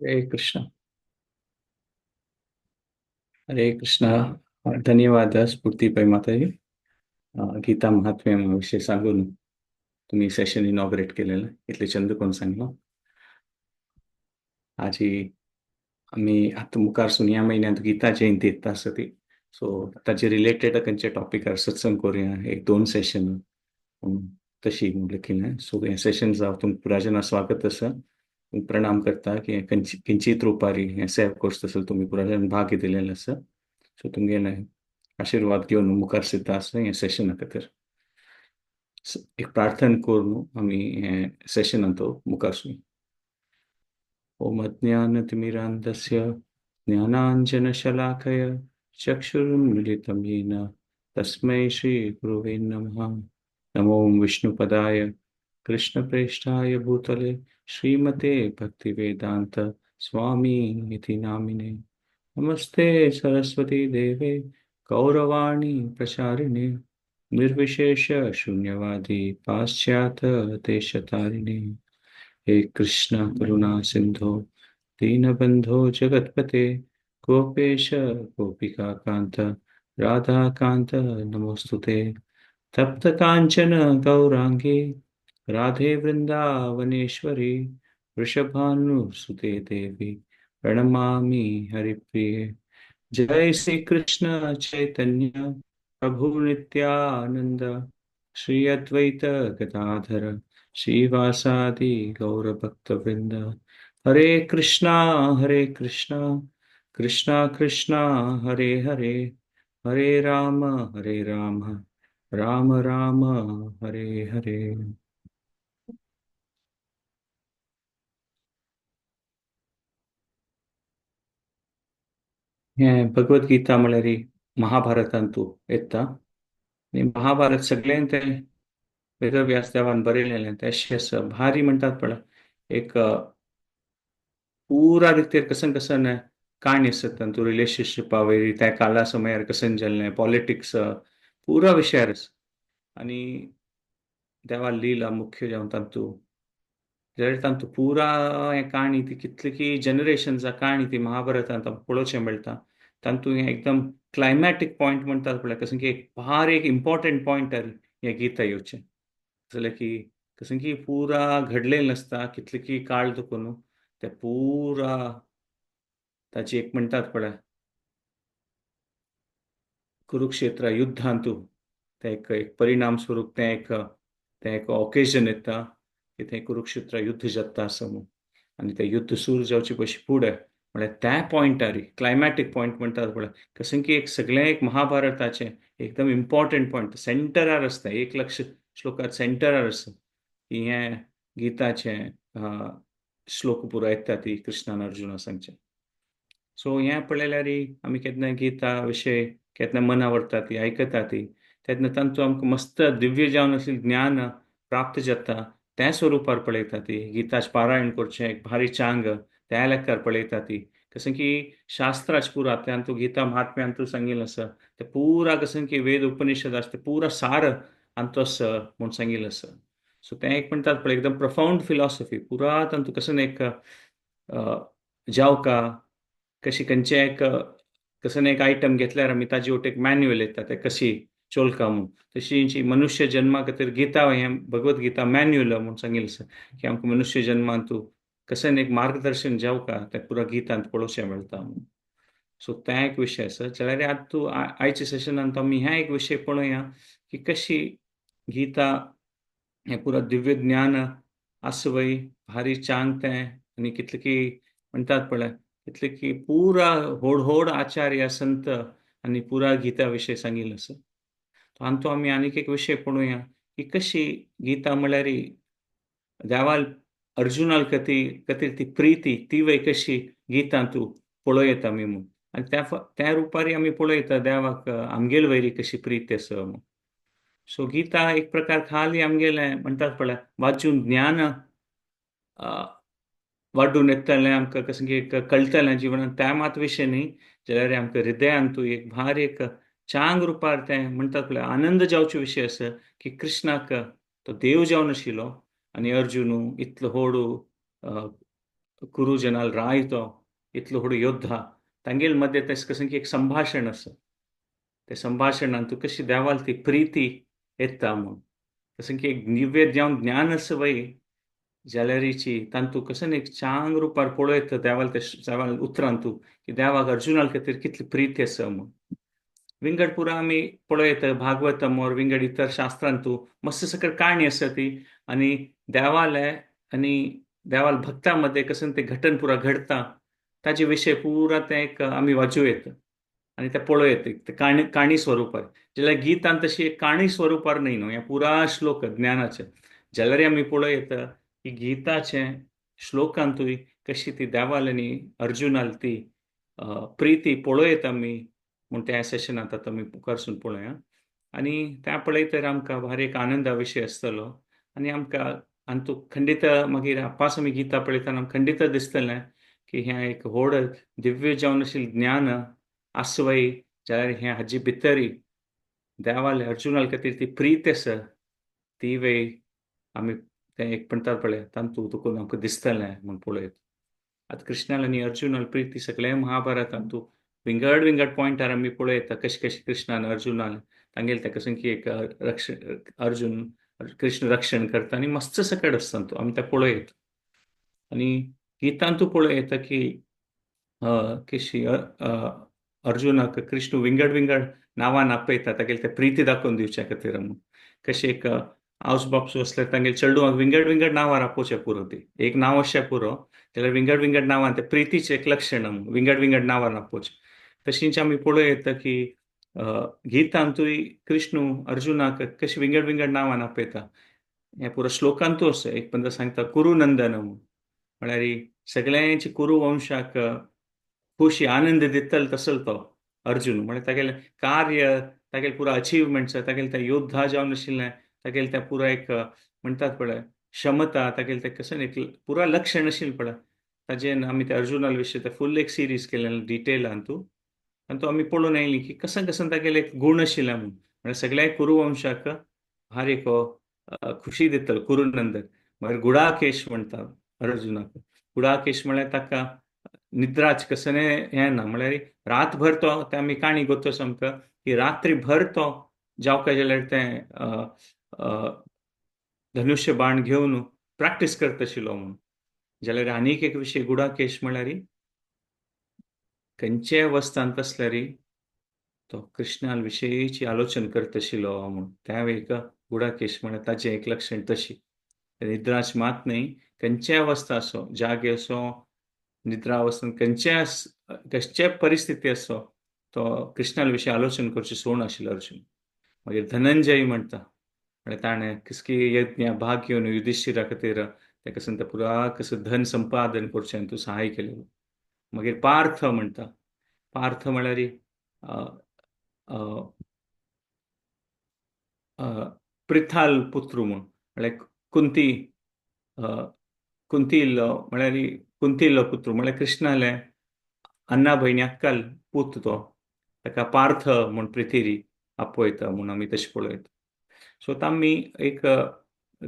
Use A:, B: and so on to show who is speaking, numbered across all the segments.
A: हरे कृष्ण. हरे कृष्ण. धन्यवाद स्फूर्तीबाई माताजी. गीता महात्म्य विषय सांगून तुम्ही सेशन इनॉग्रेट केलेलं, इतले चंद कोण सांगलो. आजी आमी आतां मुखार ह्या म्हयन्यांत गीता जयंती येता आसा ती, सो ताचे रिलेटेड खंयच्या टॉपिकार सत्संग करुया, एक दोन सेशन तशी म्हणलें केलें. सो हें सेशन जावं, तुमकां पुराजना स्वागत आसा. प्रणाम करता की किंचित रुपारी हें सेव कोर्स तसो तुमी पुराजन भाग घेतिल्लें आसा. सो तुमगेले आशिर्वाद घेवन मुखार सरता आसा हें सेशना खातीर. एक प्रार्थना करून आमी हें सेशनांत मुखार सुया. ओम अज्ञानतिमिरान्धस्य ज्ञानाञ्जनशलाकय चक्षुरुन्मीलितं येन तस्मै श्रीगुरुवे नमः. नमो विष्णुपदाय कृष्णप्रेष्ठाय भूतले श्रीमते भक्तिवेदांत स्वामी इति नामिने. नमस्ते सरस्वती देवे गौरवाणी प्रचारिणे निर्विशेष शून्यवादी पाश्चात्य देशतारिणे. हे कृष्ण करुणा सिंधो दीनबंधो जगत्पते गोपेश गोपिका कांत राधा कांत नमोस्तुते. तप्त कांचन गौरांगी राधे वृंदावनेश्वरी वृषभानुसुते देवी प्रणमामि हरिप्रिये. जय श्री कृष्ण चैतन्य प्रभु नित्यानंद श्री अद्वैत गदाधर श्रीवासादि गौरभक्तवृंद. हरे कृष्णा हरे कृष्णा कृष्णा कृष्णा हरे हरे, हरे राम हरे राम राम राम हरे हरे. हें भगवद्गीता म्हळ्यार महाभारतांतू येता आनी महाभारत सगळें तें वेदव्यास देवान बरयलेलें तें आसा. भारी म्हणटात पळय, एक पुरा रितीर कसन कसन काणी आसा तातूंत, रिलेशनशिपा वयली त्या काला समयार कसन जाल्लें, पॉलिटिक्स, पुरा विशयार आसा. आनी देवा लीला मुख्य जावन तातूंत जाल्यार तातूंत पुरा हें काणी ती कितली की जनरेशन्सा काणी ती महाभारतांत आमकां पळोवचें मेळटा. तातूंत हें एकदम क्लायमॅटीक पॉयंट म्हणटात पळय, कसं की एक भार एक इम्पॉर्टंट पॉयंट हें गीता येवचें जाल्यार की कसं की पुरा घडलेलें आसता कितले की काळ दुखून ते पुरा ताची एक म्हणटात पळय कुरुक्षेत्र युद्धांतू तें एक एक परिणाम स्वरूप तें एक ऑकेजन येता की तें कुरुक्षेत्र युद्ध जाता आसा म्हणून. आनी तें युद्ध सुरू जावचे पयलीं फुडें म्हळ्यार त्या पॉयंटार क्लायमॅटीक पॉयंट म्हणटात पळय, कसं की एक सगळें एक महाभारताचें एकदम इम्पॉर्टंट पॉयंट सेंटरार आसता, 1 लक्ष श्लोकात सेंटरार आसता की हें गीताचें श्लोक पुरा येता ती कृष्णान अर्जुना सांगचें. सो हें पळयल्यार आमी केन्ना गीता विशय केन्ना मना व्हरता ती आयकता ती तेन्ना तांचो आमकां मस्त दिव्य जावन आशिल्लें ज्ञान प्राप्त जाता. त्या स्वरुपार पळयता ती गीताच पारायण करचें एक भारी चांग त्या लेखार पळयता ती, कसं की शास्त्राच पुरा तातूंत गीता महात्म्यांतू सांगिल्लें आसा तें पुरा, कसं की वेद उपनिषद आसा तें पुरा सार आमचो आसा म्हूण सांगिल्लें आसा. सो तें एक म्हणटात पळय एकदम प्रफाउंड फिलॉसॉफी पुरा तातूंत कसं एक जावका कशी खंयचें एक कसं एक आयटम घेतल्यार आमी ताजी वटेन एक मॅन्युअल येता तें कशी चोलका म्हूण, तशी मनुष्य जन्मा खातीर गीता हें भगवद्गीता मॅन्युअल म्हूण सांगिल्लें आसा की आमकां मनुष्य जन्मांतू कसं एक मार्गदर्शन जावका तें पुरा गीतांत पळोवचें मेळटा म्हणून. सो तें एक विशय आसा. जाल्यार आतां तूं आयच्या सेशनांत आमी ह्या एक विशय पळोवया की कशी गीता हें पुरा दिव्य ज्ञान आसा वय, भारी चांग तें, आनी कितलें की म्हणटात पळय कितलें की पुरा व्हड व्हड आचार्य संत आनी पुरा गीता विशय सांगिल्लो आसा. तातूंत आमी आनीक एक विशय पळोवया की कशी गीता म्हळ्यार देवाल अर्जुनाल खातीर ती प्रिती ती वय कशी गीतांतू पळोवयता आमी म्हूण. आनी त्या रुपारी आमी पळयता देवाक आमगेल वयरी कशी प्रीती आसा म्हूण. सो गीता एक प्रकार खाली आमगेलें म्हणटात पळय वाचून ज्ञान वाडून येतलें आमकां, कसं की एक कळटलें जिवनांत त्या मात विशय न्ही, जाल्यार आमकां हृदयांतू एक भारी एक चांग रुपार तें म्हणटात पळय आनंद जावचो विशय आसा की कृष्णाक तो देव जावन आशिल्लो आनी अर्जुनू इतलो व्हड कुरुजनाल राय तो इतलो व्हड योद्धा तांगेल मदें तें कशें की एक संभाशण आसा. ते संभाशणान तूं कशी देवाल ती प्रिती येता म्हूण कशें की एक दिव्य जावन ज्ञान आसा वय जाल्यारीची तांतू कशें एक चांग रुपार पळयता देवाल ते देवाल उतरान तूं की देवाक अर्जुना खातीर कितली प्रिती आसा म्हूण. विंगड पुरा आमी पळयता भागवतम और विंगड इतर शास्त्रांतू मस्त सकट काणी आसा ती आनी देवाले आनी देवाल भक्ता मध्ये कसं ते घटन पुरा घडता ताजे विशय पुरा तें एक आमी वाजू येता आनी तें पळोवं येता ते काणी काणी स्वरुपार. जाल्यार गीतान तशी एक काणी स्वरुपार न्हय न्हू, हें पुरा श्लोक ज्ञानाचे. जाल्यार आमी पळोवं येता की गीताचे श्लोकांतूय कशी ती देवाल आनी अर्जुनाल ती प्रिती पळोवं येता आमी म्हूण त्या सेशनांत आतां आमी मुखारसून पळोवया. आनी त्या पळयतर आमकां भारी एक आनंदा विशय आसतलो आनी आमकां आनी तूं खंडीत मागीर आपास आमी गीता पळयतना खंडीत दिसतलें की हें एक व्हड दिव्य जावन आशिल्लें ज्ञान आसवय जाल्यार हें हाजी भितरी देवाले अर्जुना खातीर ती प्रीत आसा ती वय आमी तें एक म्हणटात पळय तातूंत तुका आमकां दिसतलें म्हूण पळयत. आतां कृष्णाल आनी अर्जुनाल प्रिती सगळें महाभारतांत तूं विंगड विंगड पॉयंटार आमी पळयता कशें कशें कृष्णान अर्जुनान तांगेले तेका की एक रक्ष अर्जुन कृष्ण रक्षण करता आनी मस्त सकट आसता तो आमी तें पळयता. आनी गीतांतू पळयता की कशी अर्जुनाक कृष्ण विंगड विंगड नांवान आपयता तागेले ते प्रिती दाखोवन दिवच्या खातीर म्हूण. कशें एक आवस बापसो आसल्यार तांगेले चेडवांक विंगड विंगड नांवां आपोवचें पुरो ती एक नांव अशें पुरो जाल्यार विंगड विंगड नांवान ते प्रितीचें एक लक्षण म्हूण विंगड विंगड नांवान आपोवचें. तशींच आमी पळोवं येता की गीतांतूय कृष्ण अर्जुनाक कशें विंगड विंगड नांवान आपयता. हें पुरो श्लोकांतू आसा एक पंदरा सांगता कुरुनंदन म्हूण म्हळ्यार सगळ्यांची कुरु वंशाक खुशी आनंद दितलो तसलो तो अर्जुन म्हळ्यार तागेलें कार्य तागेलें पुरो अचिवमेंट्स तागेलें तें योद्धा जावन आशिल्लें तागेलें तें पुरो एक म्हणटात पळय क्षमता तागेलें तें कशें एक पुरा लक्षण आशिल्लें पळय ताजें आमी ते अर्जुना विशीं ते फूल एक सिरीज केलें डिटेलान तूं आनी तो आमी पळोवन आयली की कशें कशें तागेलें एक गूण आशिल्लें म्हूण म्हळ्यार सगळ्या कुरुवंशाक भारी एक खुशी दितलो कुरुनंदन. मागीर गुडाकेश म्हणटा अर्जुनाक. गुडाकेश म्हळ्यार ताका निद्राच कसलें हें ना म्हळ्यार रातभर तो ते आमी काणी गोतो आमकां की रात्रीभर तो जावका जाल्यार तें धनुष्य बाण घेवन प्रॅक्टीस करता आशिल्लो म्हूण. जाल्यार आनीक एक विशय गुडाकेश म्हळ्यार खंयच्याय अवस्थांत आसल्यार तो कृष्णा विशयीची आलोचन करता आशिल्लो म्हूण. त्या एक गुडाकेश म्हळ्यार ताचें एक लक्षण तशी निद्राच मात न्हय खंयच्याय अवस्था आसो जागे असो निद्रा अवस्थेंत खंयच्याय कसल्याय परिस्थिती आसो तो कृष्णा विशीं आलोचन करचें सोड आशिल्लो अर्जुन. मागीर धनंजय म्हणटा म्हळ्यार ताणें किसकी यज्ञ भाग घेवन युधिश्ठिरा खातीर ताका तें पुरा कसं धन संपादन करचें तूं सहाय केलेलो. मागीर पार्थ म्हणटा. पार्थ म्हळ्यार पृथाल पुत्र म्हूण म्हळ्यार कुंती कुंतीलो म्हळ्यार कुंतीलो पुत्र म्हळ्यार कृष्णाले अन्ना भयणी अक्कल पूत तो ताका पार्थ म्हूण पृथ्वी आपयता म्हूण आमी तशें पळयता. सो आमी एक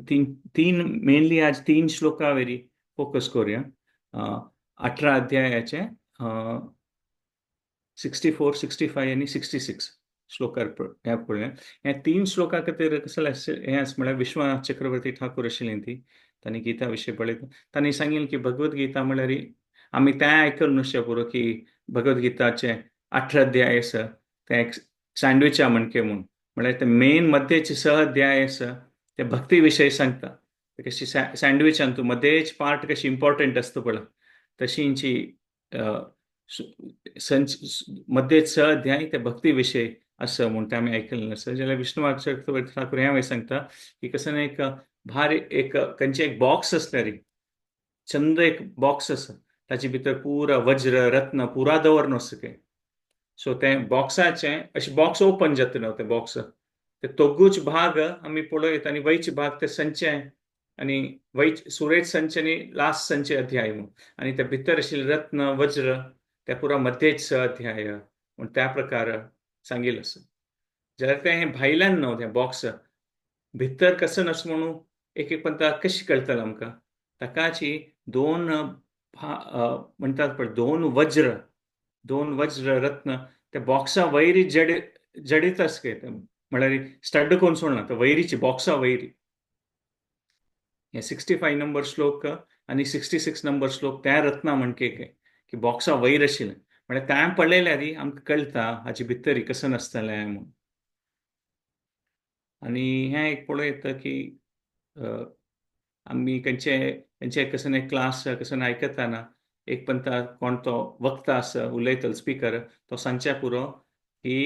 A: तीन तीन मेनली आज तीन श्लोका वेरी फोकस करूया. 18 अध्यायाचे 64, 65 आनी 66 श्लोकार ह्या पळोवया. ह्या तीन श्लोका खातीर कसलें हें आसा म्हळ्यार विश्वनाथ चक्रवर्ती ठाकूर आशिल्ली ती तांणी गीता विशय पळयता तांणी सांगिल्लें की भगवद गीता म्हळ्यार आमी तें आयकल नुस्तें पुरो की भगवद गीताचे 18 अध्याय आसा तें एक सँडविचा म्हणके म्हूण म्हळ्यार ते मेन मध्येचे 6 अध्याय आसा ते भक्ती विशय सांगता. कशी सँडविचान तूं मध्येच पार्ट कशी इम्पॉर्टंट आसता पळय तशींची मध्येच 6 अध्याय ते भक्ती विशय आसा म्हूण तें आमी आयकल्लें आसा. जाल्यार विष्णुनाथ चक्रवर्ती ठाकूर हें हांवें सांगता की कसं एक भारी एक खंयचें एक बॉक्स आसल्यार चंद एक बॉक्स आसा ताचे भितर पुरा वज्र रत्न पुरा दवरन आसा तें. सो तें बॉक्साचें अशें बॉक्स ओपन जाता न्हू तें बॉक्स ते दोगूच भाग आमी पळयत आनी वयचे भाग ते संचे आनी वयच सुरेच संचे आनी लास्ट संचे अध्याय म्हूण आनी ते भितर आशिल्ले रत्न वज्र ते पुरा मध्येच 6 अध्याय म्हूण त्या प्रकार सांगिल्लें आसा. जाल्यार तें हें भायल्यान न्हू तें बॉक्स भितर कसं आसा म्हणून एक एक पंता कशी कळटलें आमकां ताकाची दोन म्हणटात पळय दोन वज्र, दोन वज्र रत्न त्या बॉक्सा वैरी जड जडीत आसके, म्हळ्यार स्टड कोण सोडना त्या वैरीची बॉक्सा वैरी. हे 65 नंबर श्लोक आनी 66 नंबर श्लोक त्या रत्ना म्हणके की बॉक्सा वैर आशिल्लें. म्हळ्यार तें पळयल्यार आमकां कळटा हाचे भितर कसं नासतलें म्हूण. आनी हें एक पळोवं की आमी खंयचे खंयचे कसं क्लास कसं आयकतना एक पंता कोण तो वक्ता आसा उलयतलो स्पिकर तो सांगच्या पुरो की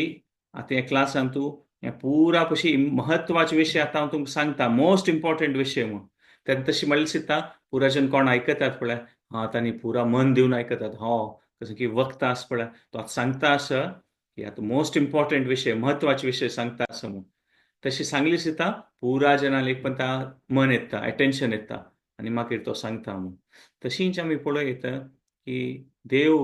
A: आतां ह्या क्लासान तूं हें पुरा पशी म्हत्वाचे विशय आतां हांव तुमकां सांगता, मोस्ट इम्पॉर्टंट विशय म्हूण. तेन्ना तशी म्हणल्यार दिसता पुरा जन कोण आयकतात पळय, हा तांणी पुरा मन दिवन आयकतात, हो कसं की वक्ता आसा पळय तो आतां सांगता आसा की आतां मोस्ट इम्पॉर्टंट विशय म्हत्वाचे विशय सांगता आसा म्हूण. तशी सांगली दिसता पुरा जनाक एक पण मन येता, अटेन्शन येता आनी मागीर तो सांगता म्हूण. तशींच आमी पळोवं येता की देव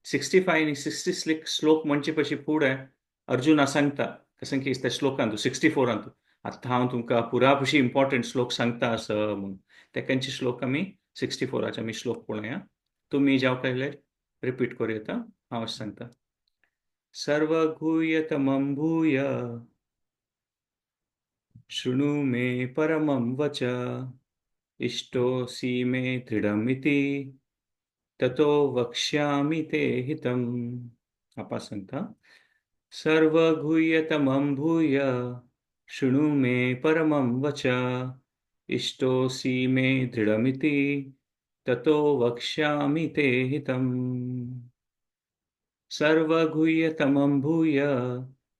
A: 65 आनी 66 श्लोक म्हणचे पशी फुडें अर्जुना सांगता कसं की त्या श्लोकांत 64 आतां हांव तुमकां पुरा पशी इम्पॉर्टंट श्लोक सांगता आसा म्हूण. ते खंयचे श्लोक आमी 64 आमी श्लोक पळोवया. तुमी जावं काय रिपीट करूं येता, हांव अशें सांगता. सर्वगुह्यतमं भूय शृणु मे परमं वच इष्टोऽसि मे दृढमिति ततो वक्ष्यामि ते हितम्. आपा सांगता सर्वगुह्यतमं भूय शृणु मे परमं वच इष्टोऽसि मे दृढमिति ततो वक्ष्यामि ते हितम्. सर्वगुह्यतमं भूय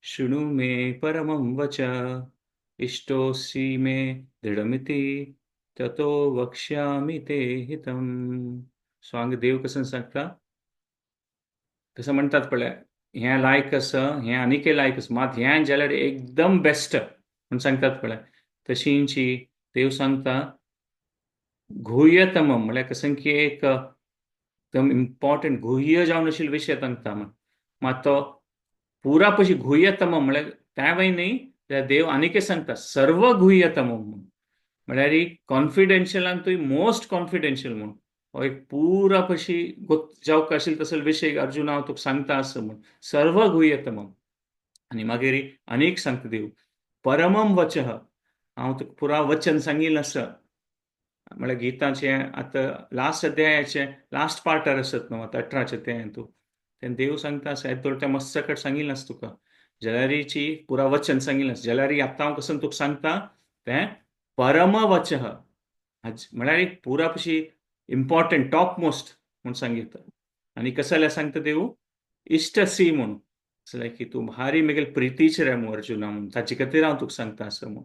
A: शृणु मे परमं वच इष्टोऽसि मे दृढमिति ततो वक्ष्यामि ते हितम्. सो हांगा देव कसं सांगता, कसं म्हणटात पळय हें लायक आसा, हें आनीकय लायक आसा, मात हें जाल्यार एकदम बेस्ट म्हूण सांगतात पळय. तशींची देव सांगता गुह्यतम म्हळ्यार कसं की एक एकदम इम्पॉर्टंट गुह्य जावन आशिल्लो विशय सांगता म्हण. मात तो पुरा पशी गुह्यतम म्हळ्यार त्या न्ही जाल्यार देव आनीकय सांगता सर्व गुह्यतम म्हूण, म्हळ्यार कॉन्फिडेन्शियलांतूय मोस्ट कॉन्फिडेन्शियल म्हूण. हो एक पुरा पशी जावंक आशिल्लो तसलो विशय अर्जुना हांव तुका सांगता आसा म्हूण, सर्व गुह्यतम. आनी मागीर आनीक सांगता देव परमम वचः, हांव तुका पुरा वचन सांगील आसा. म्हळ्यार गीताचें आतां लास्ट अध्यायाचें लास्ट पार्टार आसत न्हू आतां 18 अध्यायान तूं तेन्ना देव सांगता आसा येदोळ तें मस्त सकट सांगिल्लें आसा तुका, जाल्यारीची पुरा वचन सांगिल्लें आसा. जाल्यार आतां हांव कसं तुका सांगता तें परमवचः म्हळ्यार एक पुरा पशी इम्पॉर्टंट टॉप मोस्ट म्हूण सांगितलं. आनी कसं जाल्यार सांगता देव इश्टसी म्हूण, जाल्यार की तूं भारी मेगेल प्रितीचे रे म्हूण अर्जुना म्हूण, ताचे खातीर हांव तुका सांगता आसा म्हूण.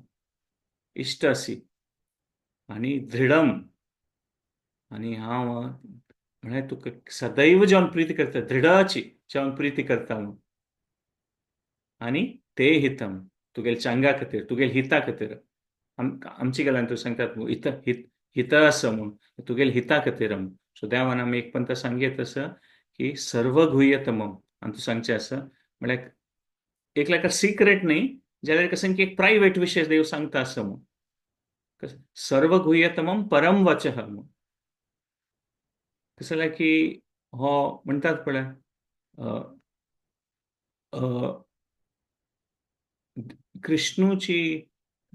A: इश्टसी आनी दृढम, आनी हांव म्हळ्यार तुका सदैव जावन प्रिती करता, दृढाची जावन प्रिती करता म्हूण. आनी ते हितम तुगेल चांगा खातीर, तुगेल हिता खातीर. आमची गलान तूं सांगतात हित हित हित आसा म्हूण, तुगेल हिता खातीर. सो देवान आमी एक पंत सांगयत आसा की सर्वगुह्यतम आनी तूं सांगचें आसा म्हळ्यार एक लेखा सिक्रेट न्ही जाल्यार कसं की एक प्रायवेट विशय देव सांगता आसा म्हूण. सर्वगुह्यतमम परम वचः म्हूण. कसं जाल्यार की हो म्हणटात पळय कृष्णूची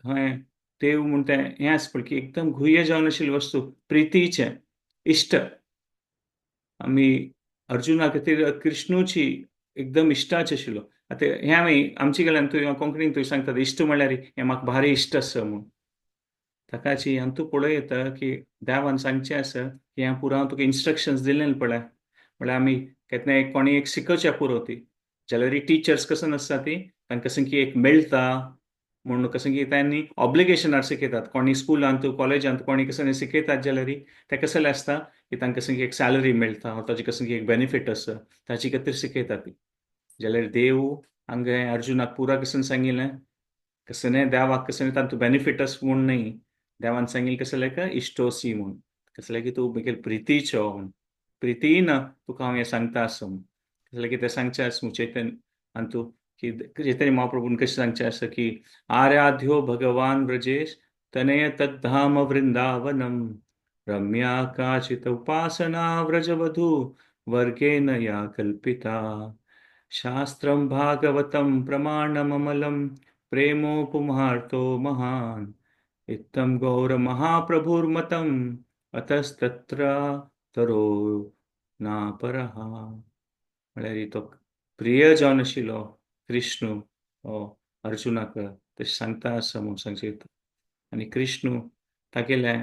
A: हें देव म्हणटा हें आसा पळय की एकदम गुह्य जावन आशिल्ली वस्तू प्रितीचें इश्ट. आमी अर्जुना खातीर कृष्णूची एकदम इश्टाच आशिल्लो. आतां हें आमी आमचे कडल्यान तूं कोंकणीन तूं सांगतात इश्ट म्हणल्यार हें म्हाका भारी इश्ट आसा म्हूण. ताकाची आनी तूं पळोवं येता की देवान सांगचें आसा की हें पुरा हांव तुका इन्स्ट्रक्शन्स दिलें पळय, म्हळ्यार आमी केन्नाय कोणी एक शिकोवच्या पुरो ती जाल्यार टिचर्स कसं आसता ती तांकां कसं की एक मेळटा म्हूण कसं की तांणी ऑब्लिगेशनार शिकयतात. कोणी स्कुलांत कॉलेजांत कोणी कसं शिकयतात जाल्यार तें कसलें आसता की तांकां कसं की एक सॅलरी मेळटा, ताजी कसं की एक बेनिफीट आसा ताची खातीर शिकयतात ती. जाल्यार देव हांगा अर्जुनाक पुरा कसं सांगिल्लें कसं न्ही देवाक कसं तांतूं बेनिफीट आसा म्हूण न्ही, देवान सांगिल्लें कसलें काय इश्टोसी म्हूण, कसलें की तूं म्हगेल प्रितीचो म्हूण, प्रितीन तुका हांव हें सांगता आसा म्हूण. कसलें की तें सांगचें आसा चैतन्य आनी तूं की चैतन्य महाप्रभून कशें सांगचें आसा की आराध्यो भगवान ब्रजेश तनय तद्धाम वृंदावनम रम्या काचित उपासना व्रजवधू वर्गेण या कल्पिता। शास्त्रं भागवतं प्रमाणममलं प्रेमोपमार्तो महान। इत्थं गौरमहाप्रभुर्मतम् अतस्तत्र तरो नापरः। म्हळ्यार तो प्रिय जावन आशिल्लो कृष्ण हो अर्जुनाक तशें सांगता आसा म्हूण सांगचें। आनी कृष्ण तागेल्या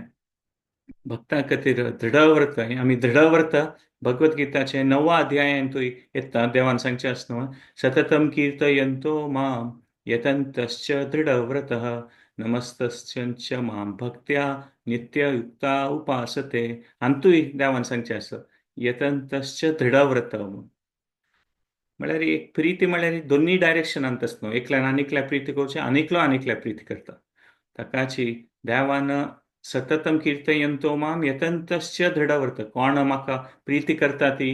A: भक्तां खातीर दृढव्रत, आमी दृढव्रत भगवद्गीताचे 9व्या अध्यायांतूय येता। देवान सांगचें आसा न्हू, सततम कीर्तयन्तो माम यतन्तश्च दृढव्रतः नमस्तश्च मां भक्त्या नित्ययुक्ता उपासते। हातूंय देवान सांगचें आसा यतन्तश्च दृढव्रत म्हूण। म्हळ्यार एक प्रिती म्हळ्यार दोन्ही डायरेक्शनांत आसता न्हू, एकल्यान आनीकल्या प्रिती करचें, आनीकलो आनीकल्या प्रिती करता। ताकाची देवान सततम कीर्तयन्तो माम यतन्तश्च दृढव्रत, कोण म्हाका प्रिती करता ती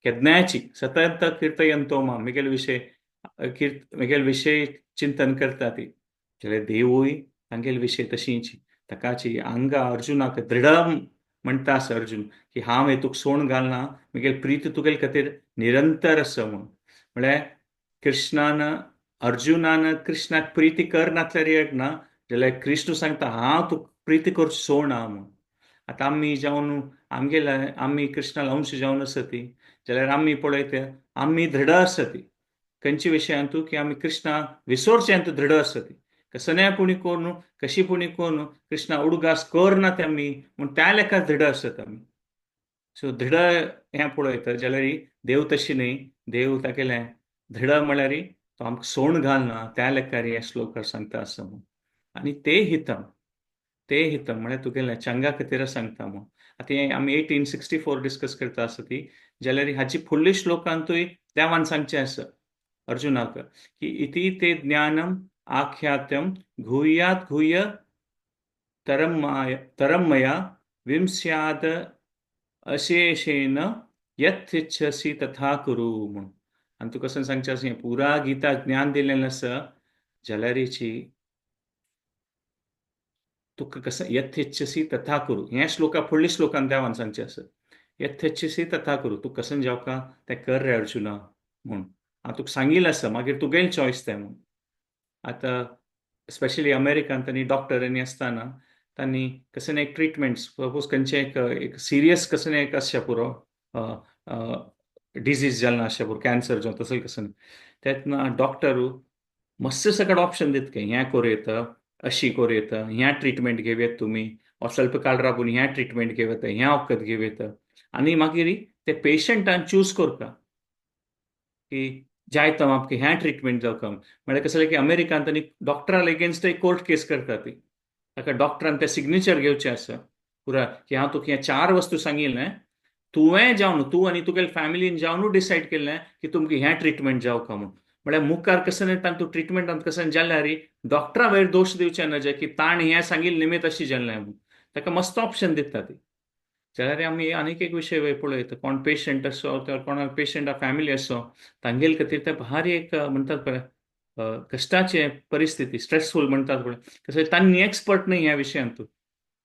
A: केन्नायची सतत कीर्तयन्तो माम, मेगेले विशय मेगेले विशय चिंतन करता ती। जाल्यार देवूय तांगेले विशय तशींच। ताकाची हांगा अर्जुनाक दृढ म्हणटा आसा अर्जुन की हांव हें तुका सोण घालना, मेगेली प्रिती तुगेले खातीर निरंतर आसा म्हूण। म्हळ्यार कृष्णान अर्जुनान कृष्णाक प्रिती कर नासल्यार एक ना, जाल्यार कृष्ण सांगता हांव तुका प्रिती करचो सोडना म्हूण। आतां आमी जावन आमगेले आमी कृष्णाला अंश जावन आसती जाल्यार आमी पळयता आमी दृढ आसती खंयच्या विशयांतू की आमी कृष्णा विसरचें दृढ आसती। कसल्या पुणी करून कशी पुणी करून कृष्णा उडगास करना ते आमी म्हूण त्या लेखा दृढ आसत आमी। सो दृढ हें पळयता जाल्यार देव तशी न्हय, देव तागेलें दृढ म्हळ्यार तो आमकां सोण घालना त्या लेखार हे श्लोकार सांगता आसा म्हूण। आनी ते हितम, ते हितम म्हळ्यार तुगेलें चंगा खातीर सांगता म्हूण। आतां हें आमी 1864 डिस्कस करता आसा ती, जाल्यार हाची फुडल्या श्लोकांतूय देवान सांगचें आसा अर्जुनाक की इति ते ज्ञानम आख्यातम गुह्यात गुह्य तरमया विमस्याद अशेषेण यथेच्छसी तथा कुरु म्हूण। आनी तुका कसं सांगचें आसा, हें पुरा गीता ज्ञान दिलेलें आसा जाल्यारीची तुका कसं यथेच्छसी तथा कुरु, हें श्लोका फुडल्या श्लोकान देवान सांगचें आसा यथेच्छसी तथा कुरु, तूं कसं जावका तें कर रे अर्जुना म्हूण। हांव तुका सांगिल्लें आसा, मागीर तुगेलें चॉयस तें म्हूण। आतां स्पेशली अमेरिकान तांणी डॉक्टरांनी आसतना तांणी कसलें एक ट्रिटमेंट सपोज खंयचें एक एक सिरियस कसलें एक आसचें पुरो डिजीज जालें आसचें पुरो, कॅन्सर जावं तसलें कसलें, तेन्ना डॉक्टर मस्त सकट ऑप्शन दिता की हें करूं येता, अशी करूं येता, ह्या ट्रिटमेंट घेवं येता तुमी, वो स्वल्प काळ राबून ह्या ट्रिटमेंट घेवं येता, ह्या वखद घेवं येता। आनी मागीर ते पेशंटान चूज करता की जायत आमकां ह्या ट्रिटमेंट जावका। म्हळ्यार कसलें की अमेरिकान तांणी डॉक्टरा एगेन्स्ट एक कोर्ट केस करता ती, ताका डॉक्टरान तें सिग्नेचर घेवचें आसा पुरा की हांव तुका हें 4 वस्तू सांगिल्लें, तुवें जावन तूं आनी तुगेले फॅमिलीन जावन डिसायड केल्लें की तुमकां हें ट्रिटमेंट जावका म्हूण। म्हळ्यार मुखार कसलें तांतूं ट्रिटमेंटान कसलें जाल्यार डॉक्टरा वयर दोश दिवचें नजे की ताणें हें सांगिल्लें निमित्त अशी जाल्लें म्हूण, ताका मस्त ऑप्शन दिता ती। जाल्यार आमी आनीक एक विशय वयर पळयता, कोण पेशंट आसो तर कोण पेशंट फॅमिली आसो तांगेले खातीर ते भारी एक म्हणटात पळय कश्टाचे परिस्थिती, स्ट्रेसफूल म्हणटात पळय, कसं तांणी एक्सपर्ट न्हय ह्या विशयांतू,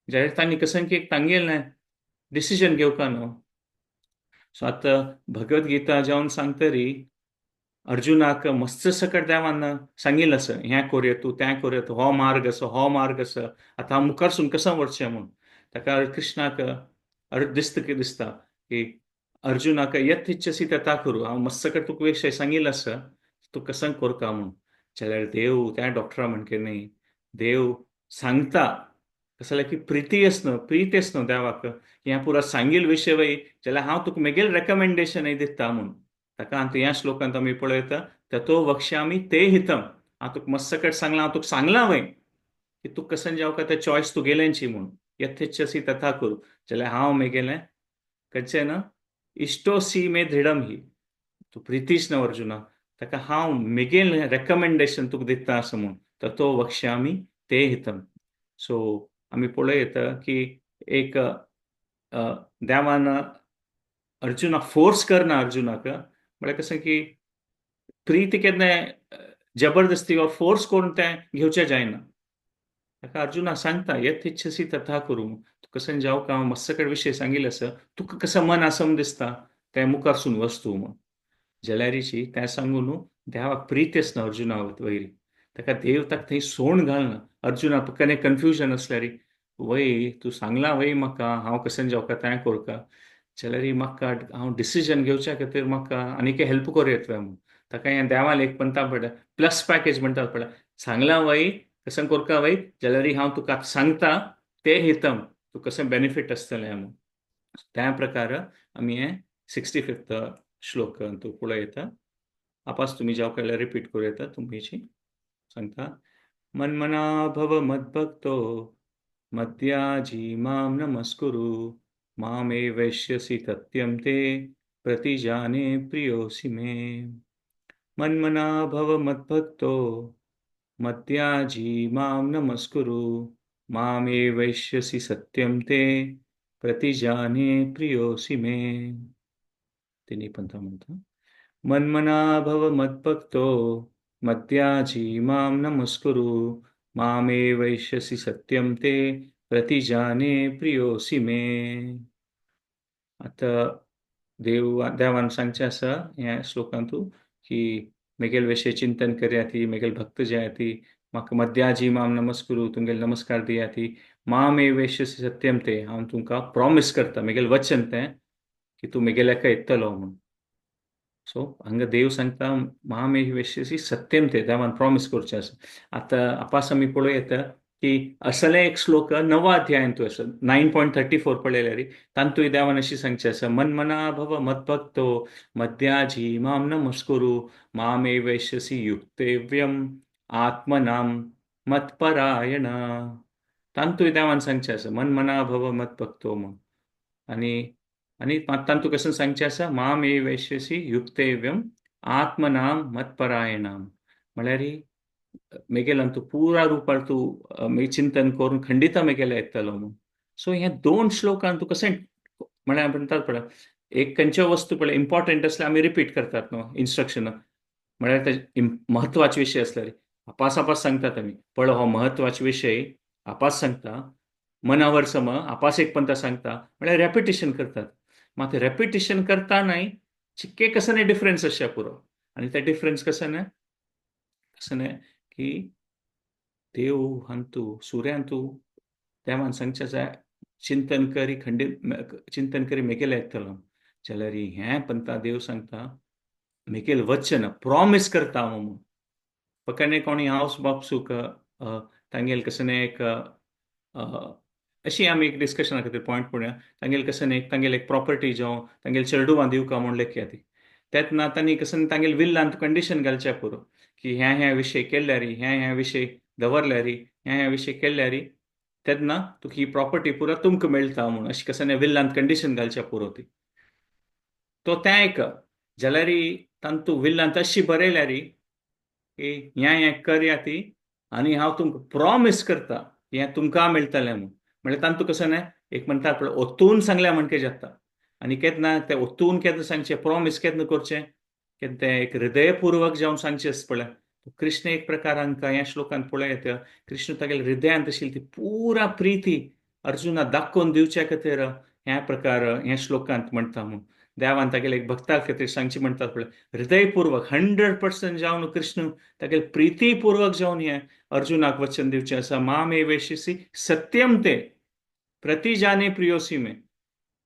A: जाल्यार तांणी कसं की एक तांगेलें डिसिजन घेवका न्हू। सो आतां भगवद्गीता जावन सांगतरी अर्जुनाक मस्त सकट देवान सांगिल्लें आसा, हें करूं तूं, तें करूं तूं, हो मार्ग आसा, हो मार्ग आसा, आतां हांव मुखारसून कसो वचचें म्हूण। ताका कृष्णाक दिसता की दिसता की अर्जुनाक यथेच्छसी तथा करू, हांव मस्त सकट तुका विशय सांगिल्लें आसा, तूं कसं करता म्हूण। जाल्यार देव त्या डॉक्टरा म्हणके न्ही, देव सांगता कसं की प्रिती आसना, प्रीत आसना देवाक, हें पुरा सांगिल्लें विशय वय जाल्यार हांव तुका मेगेलें रेकमेंडेशन दिता म्हूण। ताका आतां ह्या श्लोकांत आमी पळयता ततो वक्ष्यामि ते हितम, हांव तुका मस्त सकट सांगलां, हांव तुका सांगलां वय की तूं कसं जावका तें चॉयस तुगेलेंची म्हूण, यथेच्छसी तथा करू। जाल्यार हांव मेगेलें खंयचें ना इश्टोसी मे दृढम ही, तूं प्रितीश न्हू अर्जुना, ताका हांव मेगेलें रेकमेंडेशन तुका दिता आसा म्हूण, ततो वक्ष्यामि ते हितम। सो आमी पळयता की एक देवान अर्जुनाक फोर्स करना अर्जुनाक, म्हळ्यार कशें की प्रिती केन्ना जबरदस्ती वा फोर्स करून तें घेवचें जायना। ताका अर्जुनाक सांगता यथेच्छसी तथा करू, तूं कशें जावं का हांव मस्त कडेन विशय सांगिल्लें आसा, तुका कसं मन आसा म्हूण दिसता तें मुखारसून वस्तू म्हूण. जाल्यारीची तें सांगून न्हू देवाक प्रीत आसना अर्जुना वयरी, ताका देव ताका थंय सोण घालना. अर्जुना कने कन्फ्युजन आसल्यार वय तूं सांगलां वय म्हाका हांव कशें जावका तें करका, जाल्यार म्हाका हांव डिसिजन घेवच्या खातीर म्हाका आनीक हेल्प करूं येतलें म्हूण. ताका हें देवान एक म्हणटा पळय प्लस पॅकेज म्हणटात पळय, सांगलां वय कशें करका वय, जाल्यार हांव तुका सांगता तें हितम तूं कशें बेनिफीट आसतलें म्हूण. त्या प्रकार आमी हें 65th श्लोक तूं पळयता. आपास तुमी जावं केल्यार रिपीट करूं येता तुमची सांगता. मन्मना भव मद्भक्तो मद्याजी मां नमस्कुरु मामे वैश्यसि तत्यं ते प्रतिजाने प्रियोऽसि मे. मन्मना भव मद्भक्तो मद्याजी मां नमस्कुरु मामे वैश्यसि सत्यं ते प्रतिजाने प्रियोऽसि मे. तिन्ही पंथा म्हणता. मन्मना भव मद्भक्तो मद्याजी मां नमस्कुरु मामे वैश्यसि सत्यं ते प्रतिजाने प्रियोऽसि मे. आतां देव देवान सांगचें आसा ह्या श्लोकांतू की मेगेल विशय चिंतन करयाती, मेगेल भक्त जायाती, म्हाका मद्याजी माम नमस्कुरु तुमगेल नमस्कार दियाती, मामे वैश्यसि सत्यम ते हांव तुमकां प्रॉमीस करता, मेगेल वचन तें की तूं मेगेल्या येतलो म्हूण. सो हांगा देव सांगता मामे वैश्यसि सत्यम ते, देवान प्रॉमीस करचें आसा. आतां आपास आमी पळोवं येता की असले एक श्लोक नवा अध्यायांतू आसा 9.34 पळयल्यार तांतूय देवान अशी सांगचें आसा, मन्मना भव मद्भक्तो मद्याजी मां नमस्कुरु मामे वैश्यसि युक्तेव्यम आत्मनाम मत्परायण. तांतूय देवान सांगचें आसा मन्मना भव मद्भक्तो म्हूण. आनी आनी तांतू कशें सांगचें आसा, मामे वैश्यसि युक्तेव्यम आत्मनाम मत्परायणाम, म्हळ्यार मेगेल्यान तूं पुरा रुपार तूं मागीर चिंतन करून खंडिता मेगेल्या येतलो म्हूण. सो हे दोन श्लोकान तूं कशें म्हळ्यार म्हणटात पळय एक खंयच्यो वस्तू पळय इम्पॉर्टंट आसल्यार आमी रिपीट करतात न्हू इन्स्ट्रक्शन, म्हळ्यार ते म्हत्वाचे विशय आसल्यार आपास आपास सांगतात आमी, पळय हो म्हत्वाचे विशय आपास सांगता, मनावर सम आपास एक पंता सांगता, म्हळ्यार रेपिटेशन करतात. मात रेपिटेशन करता न्हय चिक्के कसं न्हय डिफरन्स आसच्या पुरो. आनी ते डिफरन्स कसं न्हय कसं न्हय की देव हांतू सुर्यांतू देवान सांगचें आसा चिंतन करी खंडीत चिंतन करी मेगेले येतलो, जाल्यार हें पंता देव सांगता मेगेल वचन प्रॉमीस करता हांव म्हूण. फकत कोणी हांव बापसूक तांगेल कसं न्हय एक अशी आमी एक डिस्कशना खातीर पॉयंट पळोवया, तांगेल कसं न्हय तांगेल एक प्रॉपर्टी जावं तांगेल चेडवां दिवका म्हूण लेखया ती, तेन्ना तांणी कसं तांगेल विल्लांत कंडिशन घालचें पुरो की ह्या ह्या विशय केल्यार, ह्या ह्या विशय दवरल्यार, ह्या ह्या विशय केल्यार तेन्ना तुका ही प्रॉपर्टी पुरा तुमकां मेळटा म्हूण, अशी कसं न्हय विल्लांत कंडिशन घालचें पुरो ती. तो तें एक जाल्यार तांतू विल्लांत अशी बरयल्यार की ह्या हें करया ती आनी हांव तुमकां प्रॉमीस करता हें तुमकां मेळटलें म्हूण. म्हळ्यार तांतू कसं न्हय एक म्हणटा पळय ओतून सांगल्या म्हणके जाता. आनी केन्ना तें ओतून केन्ना सांगचें, प्रॉमीस केन्ना करचें, केन्ना तें एक हृदयपूर्वक जावन सांगचें आसता पळय. कृष्ण एक प्रकार हांकां ह्या श्लोकांत पळोवं येता, कृष्ण तागेल्या हृदयांत आशिल्ली ती पुरा प्रिती अर्जुना दाखोवन दिवच्या खातीर ह्या प्रकार ह्या श्लोकांत म्हणटा म्हूण. देवान तागेले एक भक्ता खातीर सांगचें म्हणटात पळय हृदयपूर्वक 100% जावन कृष्ण तागेले प्रितीपूर्वक जावन हें अर्जुनाक वचन दिवचें आसा, मामे वैश्यसि सत्यम ते प्रतिजाने प्रियोसी मे,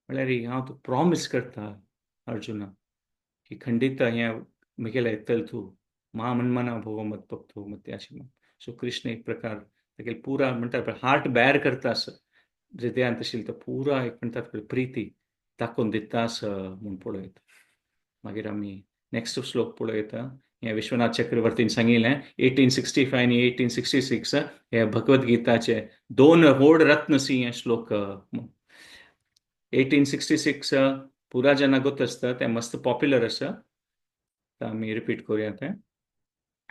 A: म्हळ्यार हांव तूं प्रॉमीस करता अर्जुना की खंडित हें म्हगेलें येतलें तूं मा मन्मना भव मद्भक्तो मद्याजी. सो कृष्ण एक प्रकार तागेले पुरा म्हणटात पळय हार्ट बॅर करता आसा, हृदयांत आशिल्ली तो पुरा एक म्हणटात पळय प्रिती दाखोवन दिता आसा म्हूण पळोवं येता. मागीर आमी नेक्स्ट श्लोक पळोवं येता. हें विश्वनाथ चक्रवर्तीन सांगिल्लें 1865 आनी 1866 हे भगवद्गीताचे दोन व्हड रत्न सी हे श्लोक. 1866 पुरा जेन्ना गोत आसता तें मस्त पॉप्युलर आसा, आमी रिपीट करुया तें.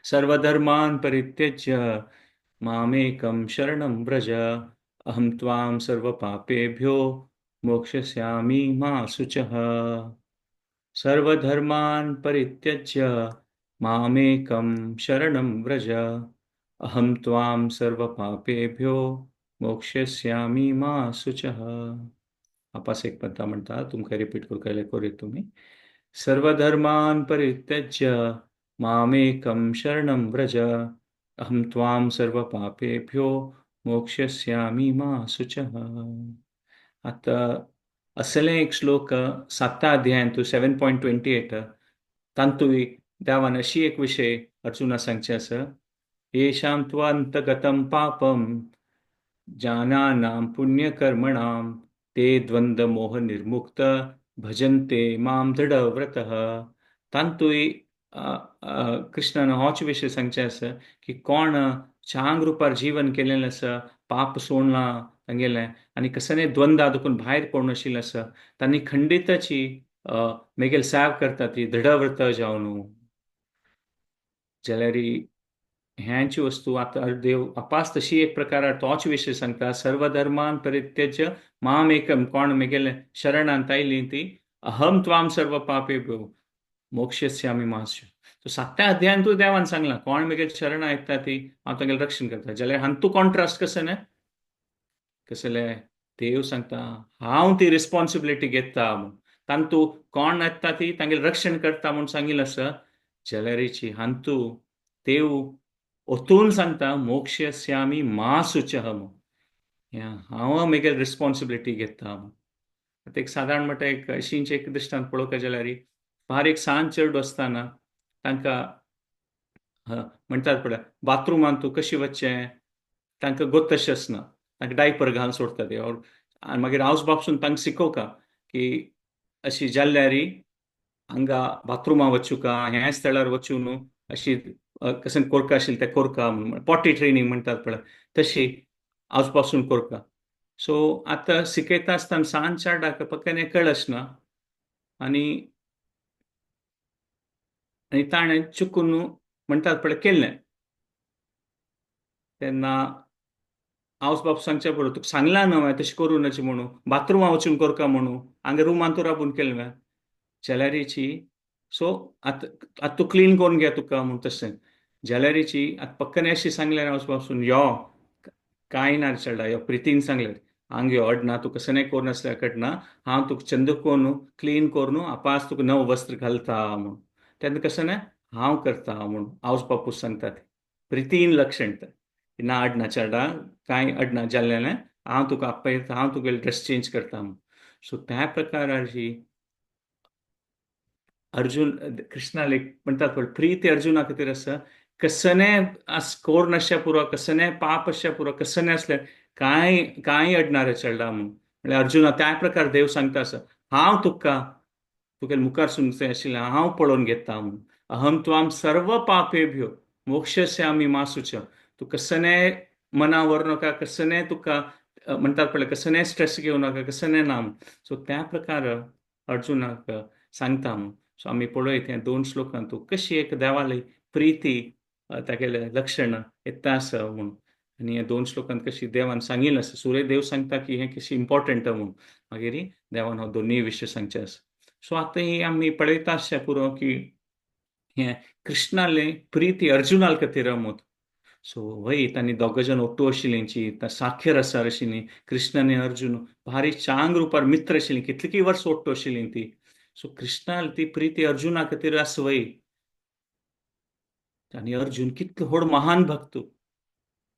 A: सर्वधर्मान परित्यज्य मामेकं शरणं व्रज अहं त्वां सर्वपापेभ्यो मोक्षयिष्यामि मा शुचः. सर्वधर्मान परित्यज्य मामेकं शरणं व्रज अहं त्वां सर्वपापेभ्यो मोक्षयिष्यामि मा शुचः. आपास एक पद्दा म्हणटा, तुमकां रिपीट करूंक जाल्यार करूया तुमी. सर्वधर्मान परित्यज्य मामेकं शरणं व्रज, अहं त्वां सर्वपापेभ्यो मोक्षयिष्यामि मा शुचः. आतां असलें एक श्लोक साता अध्यायांतू 7.28 तातूंय देवान अशी एक विशय अर्जुना सांगचे आसा, येषां त्वन्तगतं पापं ज्ञानानां पुण्यकर्मणां ते द्वंद्वमोह निर्मुक्त भजन्ते मां दृढव्रतः. तातूंय कृष्णान होच विशय सांगचे आसा की कोण चांग रुपार जीवन केलेलें आसा, पाप सोडलां तांगेलें आनी कसलें द्वंद्वा दुखून भायर पडून आशिल्लें आसा, तांणी खंडिताची मेगेल सेव करता ती दृढव्रत जावन. जाल्यार ह्यांची वस्तू आतां देव अपास तशी एक प्रकार तोच विशय सांगता, सर्वधर्मान परित्यज्य माम एकम, कोण मेगेले शरणांत आयली ती, अहम त्वाम सर्व पापेभ्यो मोक्षयिष्यामि मा शुचः. सो सातव्या अध्यायांतूय देवान सांगलां कोण मेगेल शरणां येता ती हांव तांगेलें रक्षण करता. जाल्यार हातूंत कॉन्ट्रास्ट कसलें न्हय, कसलें देव सांगता हांव ती रिस्पॉन्सिबिलिटी घेता म्हूण, तांतू कोण येता ती तांगेलें रक्षण करता म्हूण सांगिल्लें आसा. जाल्यारीची हातूंत देव ओतून सांगता मोक्षयिष्यामि मा शुचः म्हूण, हांव मेगेल रिस्पॉन्सिबिलिटी घेता म्हूण. आतां एक सादारण म्हणटा एक अशींच एक दृश्टांत पळोवपाक जाल्यार बारीक सान चेडूं आसतना तांकां म्हणटात पळय बाथरुमांत तूं कशी वचचें, तांकां गोत तशें आसना, तांकां डायपर घालून सोडटा ते. आनी मागीर हावस बापसून तांकां शिकोवका की अशी जाल्यार हांगा बाथरुमां वचुका, ह्या स्थळार वचूं न्हू, अशी कशें कोरका आशिल्लें तें कोरका म्हूण, पॉटी ट्रेनींग म्हणटात पळय तशी हावस पासून कोरका. सो आतां शिकयता आसतना सान चेरडाक पक्क्यान कळसना आनी आनी ताणें चुकून म्हणटात पळय केल्लें. तेन्ना हावस बाब सांगचें पडलो, तुका सांगलां न्हू हांवें तशें करूं नजे म्हणून, बाथरुमा वचून करका म्हणून, हांगा रुमांत राबून केलें जाल्यारीची. सो आतां आतां तूं क्लीन करून घे तुका म्हूण तशें जाल्यारीची. आतां पक्कने अशी सांगलें हावस बाबसून, यो कांय ना चेडा, यो प्रितीन सांगलें हांग यो अडना, तुका कसलें करून नासल्यार कडना, हांव तुका चंद करून क्लीन करून आपास तुका नव वस्त्र घालता म्हूण. तेन्ना कसं न्हय हांव करता म्हूण हावस बापूस सांगता, प्रितीन लक्षण ना अडना चेडा, कांय अडना जाल्लें, हांव तुका आपयता, हांव तुगेलें ड्रेस चेंज करता म्हूण. सो त्या प्रकाराची अर्जुन कृष्णाले म्हणटात पळय प्रीती अर्जुना खातीर आसा, कसने कोर नासच्या पुरो, कसने पाप आसच्या पुरो, कसने आसल्यार कांय कांय अडणार चेडा म्हूण. म्हणल्यार अर्जुना त्या प्रकार देव सांगता आसा, हांव तुका तुगेले मुखार सुनचें आशिल्लें हांव पळोवन घेता म्हूण. अहम त्वाम सर्व पापेभ्यो मोक्षयिष्यामि मा शुचः. तूं कसने मना व्हरूं नाका, कसने तुका म्हणटात पळय कसने स्ट्रेस घेवं नाका, कसने ना म्हूण. सो त्या प्रकार अर्जुनाक सांगता म्हूण. सो आमी पळयत ह्या दोन श्लोकांत कशी एक देवाली प्रिती तागेलें लक्षण येता आसा म्हूण. आनी ह्या दोन श्लोकांत कशी देवान सांगिल्लें आसा, सूर्य देव सांगता की हें कशी इम्पॉर्टंट म्हूण, मागीर देवान हो दोनूय विशय सांगचे आसा. सो आतां ही आमी पळयता आसच्या पुरो की हें कृष्णालें प्रिती अर्जुनाल खातीर म्हूण. सो वय तांणी दोग जाण ओट्टू आशिल्लीं, साखेर आसार आशिल्लीं, कृष्ण आनी अर्जुन भारी चांग रुपार मित्र आशिल्लीं, कितलीं वर्स ओट्टू आशिल्लीं ती. सो कृष्णाल ती प्रिती अर्जुना खातीर आसा वय. आनी अर्जुन कितलो व्हड महान भक्त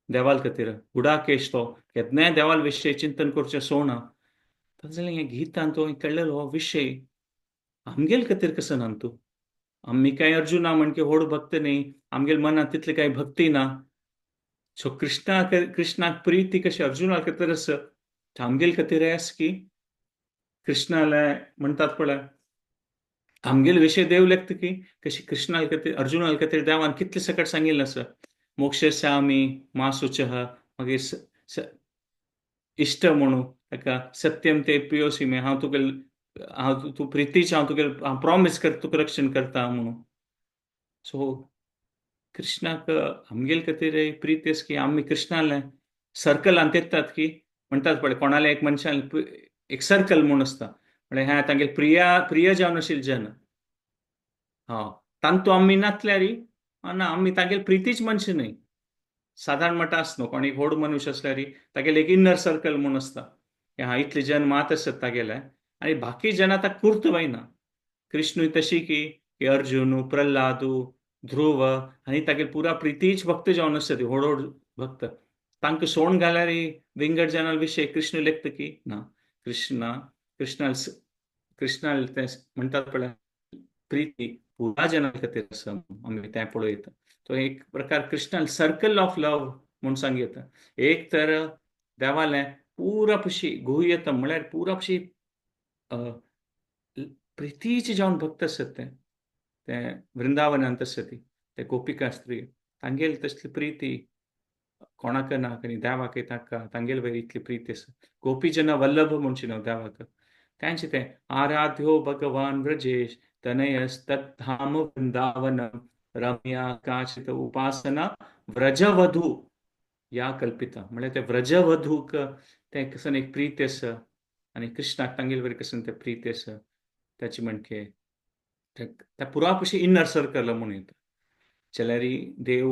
A: देवाल खातीर, गुडाकेश तो केन्नाय देवाल विशय चिंतन करचें सोडना. जाल्यार ह्या गीतान तो कळ्ळेलो हो विशय आमगेल खातीर कसो ना तूं, आमी कांय अर्जुना म्हणके व्हड भक्त न्ही, आमगेल मनांत तितली कांय भक्ती ना. सो कृष्णाक कृष्णाक प्रिती कशी अर्जुना खातीर आसा, आमगेल खातीर आसा की कृष्णाले म्हणटात पळय आमगेल विशय देव लेखता की कशी कृष्णा खातीर अर्जुना खातीर देवान कितले सकट सांगिल्लें आसा, मोक्षयिष्यामि मा शुचः, मागीर इश्ट म्हणून ताका सत्यम ते प्रियोसी मे, हांव तुगे हांव तूं प्रितीच हांव तुगे हांव प्रॉमीस कर तुका रक्षण करता म्हणून. सो कृष्णाक आमगेल खातीर प्रीत आसा की आमी कृष्णाले सर्कलांत येतात की म्हणटात पळय कोणाले एक मनशान एक सर्कल म्हूण आसता, म्हणल्यार ह्या तांगेले प्रिया प्रिय जावन आशिल्ले जन, हा तांतू आमी नासल्यार ना आमी तांगेले प्रितीच मनशां न्हय. सादारण म्हणटा आस न्हू, कोण एक व्हड मनुष्य आसल्यार तागेले एक इनर सर्कल म्हूण आसता की हा इतले जन मात आसत तागेले आनी बाकी जन आतां कुर्त वयना. कृष्णूय तशी की अर्जुन, प्रल्हादू, ध्रुव आनी तागेले पुरा प्रितीच भक्त जावन आसता ती व्हड व्हड भक्त. तांकां सोण घाल्यार विंगड जनाल विशय कृष्ण लेखता की ना, कृष्णा कृष्णा कृष्णाल तें म्हणटात पळय प्रिती पुरा जना खातीर आसा, आमी तें पळयता. तो एक प्रकार कृष्णाल सर्कल ऑफ लव म्हूण सांगता. एक तर देवालें पुरा पशी गुह्यतम म्हळ्यार पुरा पशी प्रितीचे जावन भक्त आसत ते, ते वृंदावनांत आसता ती ते गोपिका स्त्री तांगेली तसली प्रिती कोणाक ना, आनी देवाक ताका तांगेले वयर इतली प्रिती आसा. गोपीजन वल्लभ म्हणचे न्हू देवाक, तांचे तें आराध्यो भगवान व्रजेश तनयस्तद्धाम वृंदावन रम्या काचित उपासना व्रजवधू या कल्पिता. म्हळ्यार ते व्रजवधूक तें कसन एक प्रीत आसा आनी कृष्णाक तांगेले वयर कसन तें प्रीत आसा. ताची म्हणके त्या पुरा पशी इनर सर्कल म्हूण येता. जाल्यार देव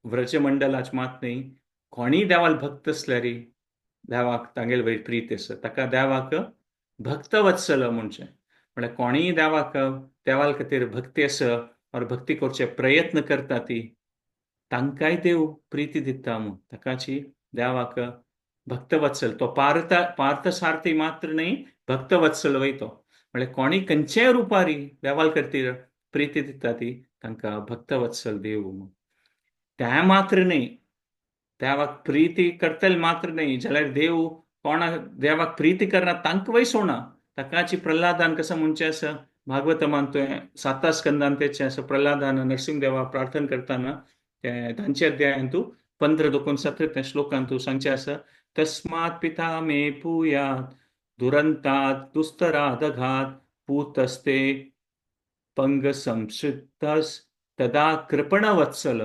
A: व्रजमंडलाच मात न्ही, कोणीय देवाल भक्त आसल्यार देवाक तांगेले वयर प्रीत आसा, ताका देवाक भक्तवत्सल म्हणचें. म्हळ्यार कोणीय देवाक देवाल खातीर भक्ती आसा और भक्ती करचे प्रयत्न करता ती तांकांय देव प्रिती दिता म्हूण ताकाची देवाक भक्तवत्सल. तो पार्थसारथी मात्र न्ही, भक्तवत्सल वय तो. म्हळ्यार कोणी खंयच्याय रुपारी देवाल खातीर प्रिती दिता ती तांकां भक्तवत्सल देव म्हूण. तें मात्र न्ही, देवाक प्रिती करतले मात्र न्ही, जाल्यार देव कोणाक देवाक प्रिती करना तांकां वय सोडना. ताकाची प्रल्हादान कसो म्हणचें आसा भागवतमान तुवें साता स्कंदान तेचें आसा, प्रल्हादान नरसिंह देवा प्रार्थना करतना ते तांचे अध्यायांतू 15 दोन 17 त्या श्लोकांतू सांगचें आसा, तस्मात् पिता मे भूयात् दुरंतात् दुस्तरादघात पूतस्ते पंग संसिद्धस तदा कृपणवत्सल.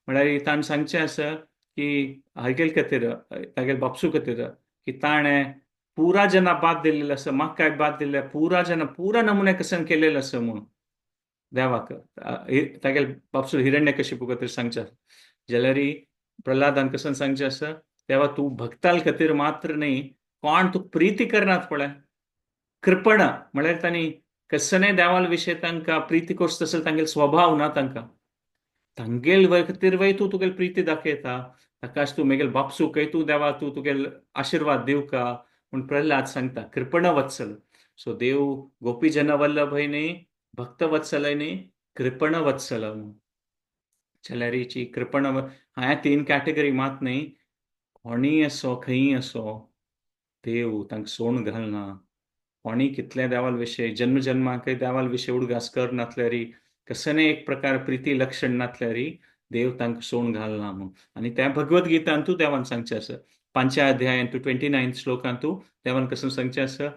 A: म्हळ्यार ताणें सांगचें आसा की हागेल खातीर तागेल बापसू खातीर की ताणें पुरा जना बाद दिलेलो आसा, म्हाका काय बाद दिल्ले, पुरा जना पुरा नमुने कसन केलेलो आसा म्हणून देवाक तागेल बापसू हिरण्यकशिपू खातीर सांगचें. जाल्यार प्रल्हादान कसन सांगचें आसा, देवा तूं भक्ताल खातीर मात्र न्ही, कोण तूं प्रिती करनात पळय कृपण म्हळ्यार तांणी कसने देवाल विशय तांकां प्रिती करचो तसो तांगेलो स्वभाव ना, तांकां तांगेल खातीर वय तूं तुगेली प्रिती दाखयता, ताकाच तूं मेगेल बापसूकय तूं देवा तूं तुगेल आशिर्वाद दिवका म्हूण प्रल्हाद सांगता कृपणवत्सल. सो देव गोपीजन वल्लभय न्ही, भक्तवत्सलय न्ही, कृपणवत्सल. जाल्यारीची कृपण ह्या तीन कॅटेगरी मात न्ही, कोणीय असो खंयी असो देव तांकां सोण घालना. कोणी कितल्या देवाल विशय जन्म जन्माकय देवाल विशय उडगास कर नासल्यारी कसने एक प्रकार प्रिती लक्षण नासल्यारी देव तांकां सोण घालना म्हूण. आनी त्या भगवद्गीतांतू देवान सांगचें आसा 5 अध्यायांतू 29 श्लोकांतू देवान कसं सांगचें आसा,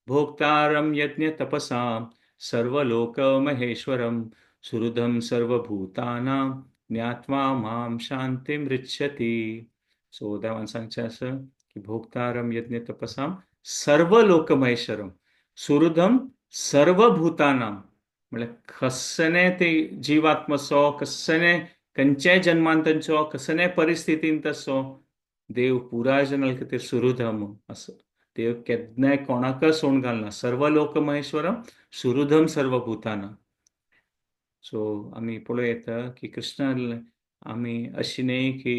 A: भोक्तारम यज्ञ तपसाम सर्वलोक महेश्वरम सुहृदं सर्वभूतानां ज्ञात्वा मां शांतिं ऋच्छति. सो देवान सांगचें आसा की भोक्तारम यज्ञ तपसाम सर्वलोक महेश्वरम सुहृदं सर्वभूतानां, म्हळ्यार कसने ते जिवात्मसो कसने खंयच्याय जन्मान तांचो कसने परिस्थितीन तसो देव पुराय जनाल खातीर सुहृदम असो. देव केन्नाय कोणाकच सोडून घालना. सर्वलोक महेश्वरम सुहृदम सर्वभूतानां. सो आमी पळोवं येता की कृष्णान आमी अशी न्ही की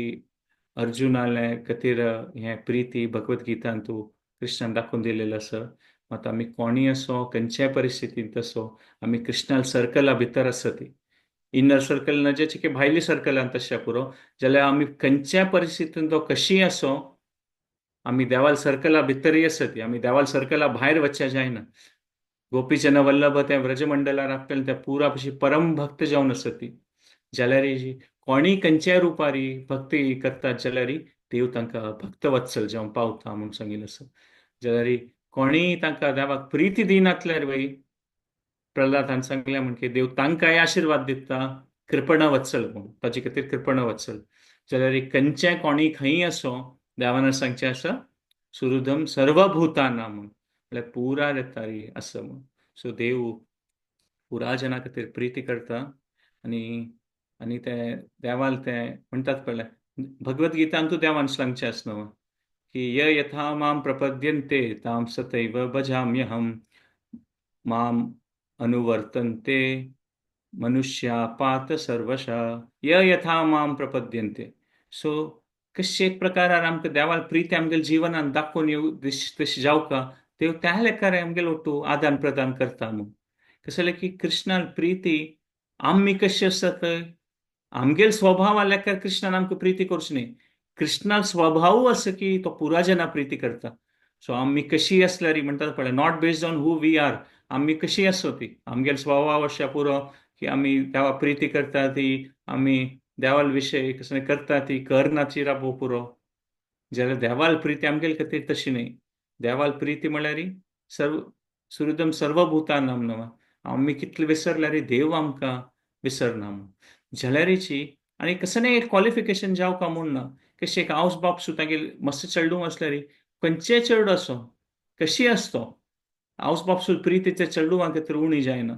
A: अर्जुनाले खातीर हें प्रिती भगवद्गीतांतू कृष्णान दाखोवन दिलेलें आसा. मात आमी कोणीय असो खंयच्याय परिस्थितींत असो आमी कृष्णाल सर्कला भितर आसा ती इनर सर्कल नजेचे की भायली सर्कलान तशें पुरो, जाल्यार आमी खंयच्याय परिस्थितीन तो कशीय असो आमी देवाल सर्कला भितरय आसा ती आमी देवाल सर्कला भायर वचचें जायना. गोपीचंद वल्लभ त्या व्रजमंडलार आपल्याला त्या पुरा अशी परम भक्त जावन आसा ती. जाल्यार कोणी खंयच्याय रुपारी भक्ती करतात जाल्यार देव तांकां भक्तवत्सल जावन पावता म्हूण सांगिल्लें आसा. जाल्यार कोणी तांकां देवाक प्रिती दिनातल्यार वय प्रल्हादान सांगलें म्हण की देव तांकांय आशिर्वाद दिता कृपणवत्सल म्हूण, ताजे खातीर कृपणवत्सल. जाल्यार खंयच्याय कोणी खंय असो देवान सांगचें आसा सुहृदम सर्वभूताना म्हूण, म्हळ्यार पुरा येतारी आसा म्हूण. सो देव पुरा जना खातीर प्रिती करता आनी आनी ते देवाल ते म्हणटात पळय भगवद्गीतांतू देवान सांगचें आसा न्हू की य यथा मां प्रपद्यन्ते तां सतैव भजाम्यहम माम अनुवर्तन्ते मनुष्या पात सर्वशा य यथा मां प्रपद्यन्ते. सो कशें एक प्रकारार आमकां देवाल प्रिती आमगेल्या जिवनान दाखोवन येवं तशें जावका देव त्या लेखार आमगेलो ओटू आदान प्रदान करता म्हूण. कशें जालें की कृष्णाल प्रिती आमी कशें आसतात आमगेल स्वभावा लेखार कृष्णान आमकां प्रिती करची न्ही. कृष्णाल स्वभाव आसा की तो पुरा जना प्रिती करता. सो आमी कशी आसल्यार म्हणटात पळय, not based on who we are, आमी कशी आसो ती आमगेल स्वभाव अशें पुरो की आमी देवा प्रिती करता ती, आमी देवाल विशय कसलें करता ती करनाची राबो पुरो. जाल्यार देवाल प्रिती आमगेल खातीर तशी न्ही. देवाल प्रिती म्हळ्यार सर्व सुहृदम सर्वभूतानाम नव, आमी कितले विसरल्यार देव आमकां विसरना म्हूण. जाल्यारीची आनी कसलें एक क्वॉलिफिकेशन जावका म्हूण ना. कशें एक आवस बाप सुद्दां तागेर मस्त चेडूं आसल्यार खंयचेय चेडूं आसूं कशी आसतो तो आवस बाप सुद्दां प्रिती त्या चेडवां खातीर उणी जायना.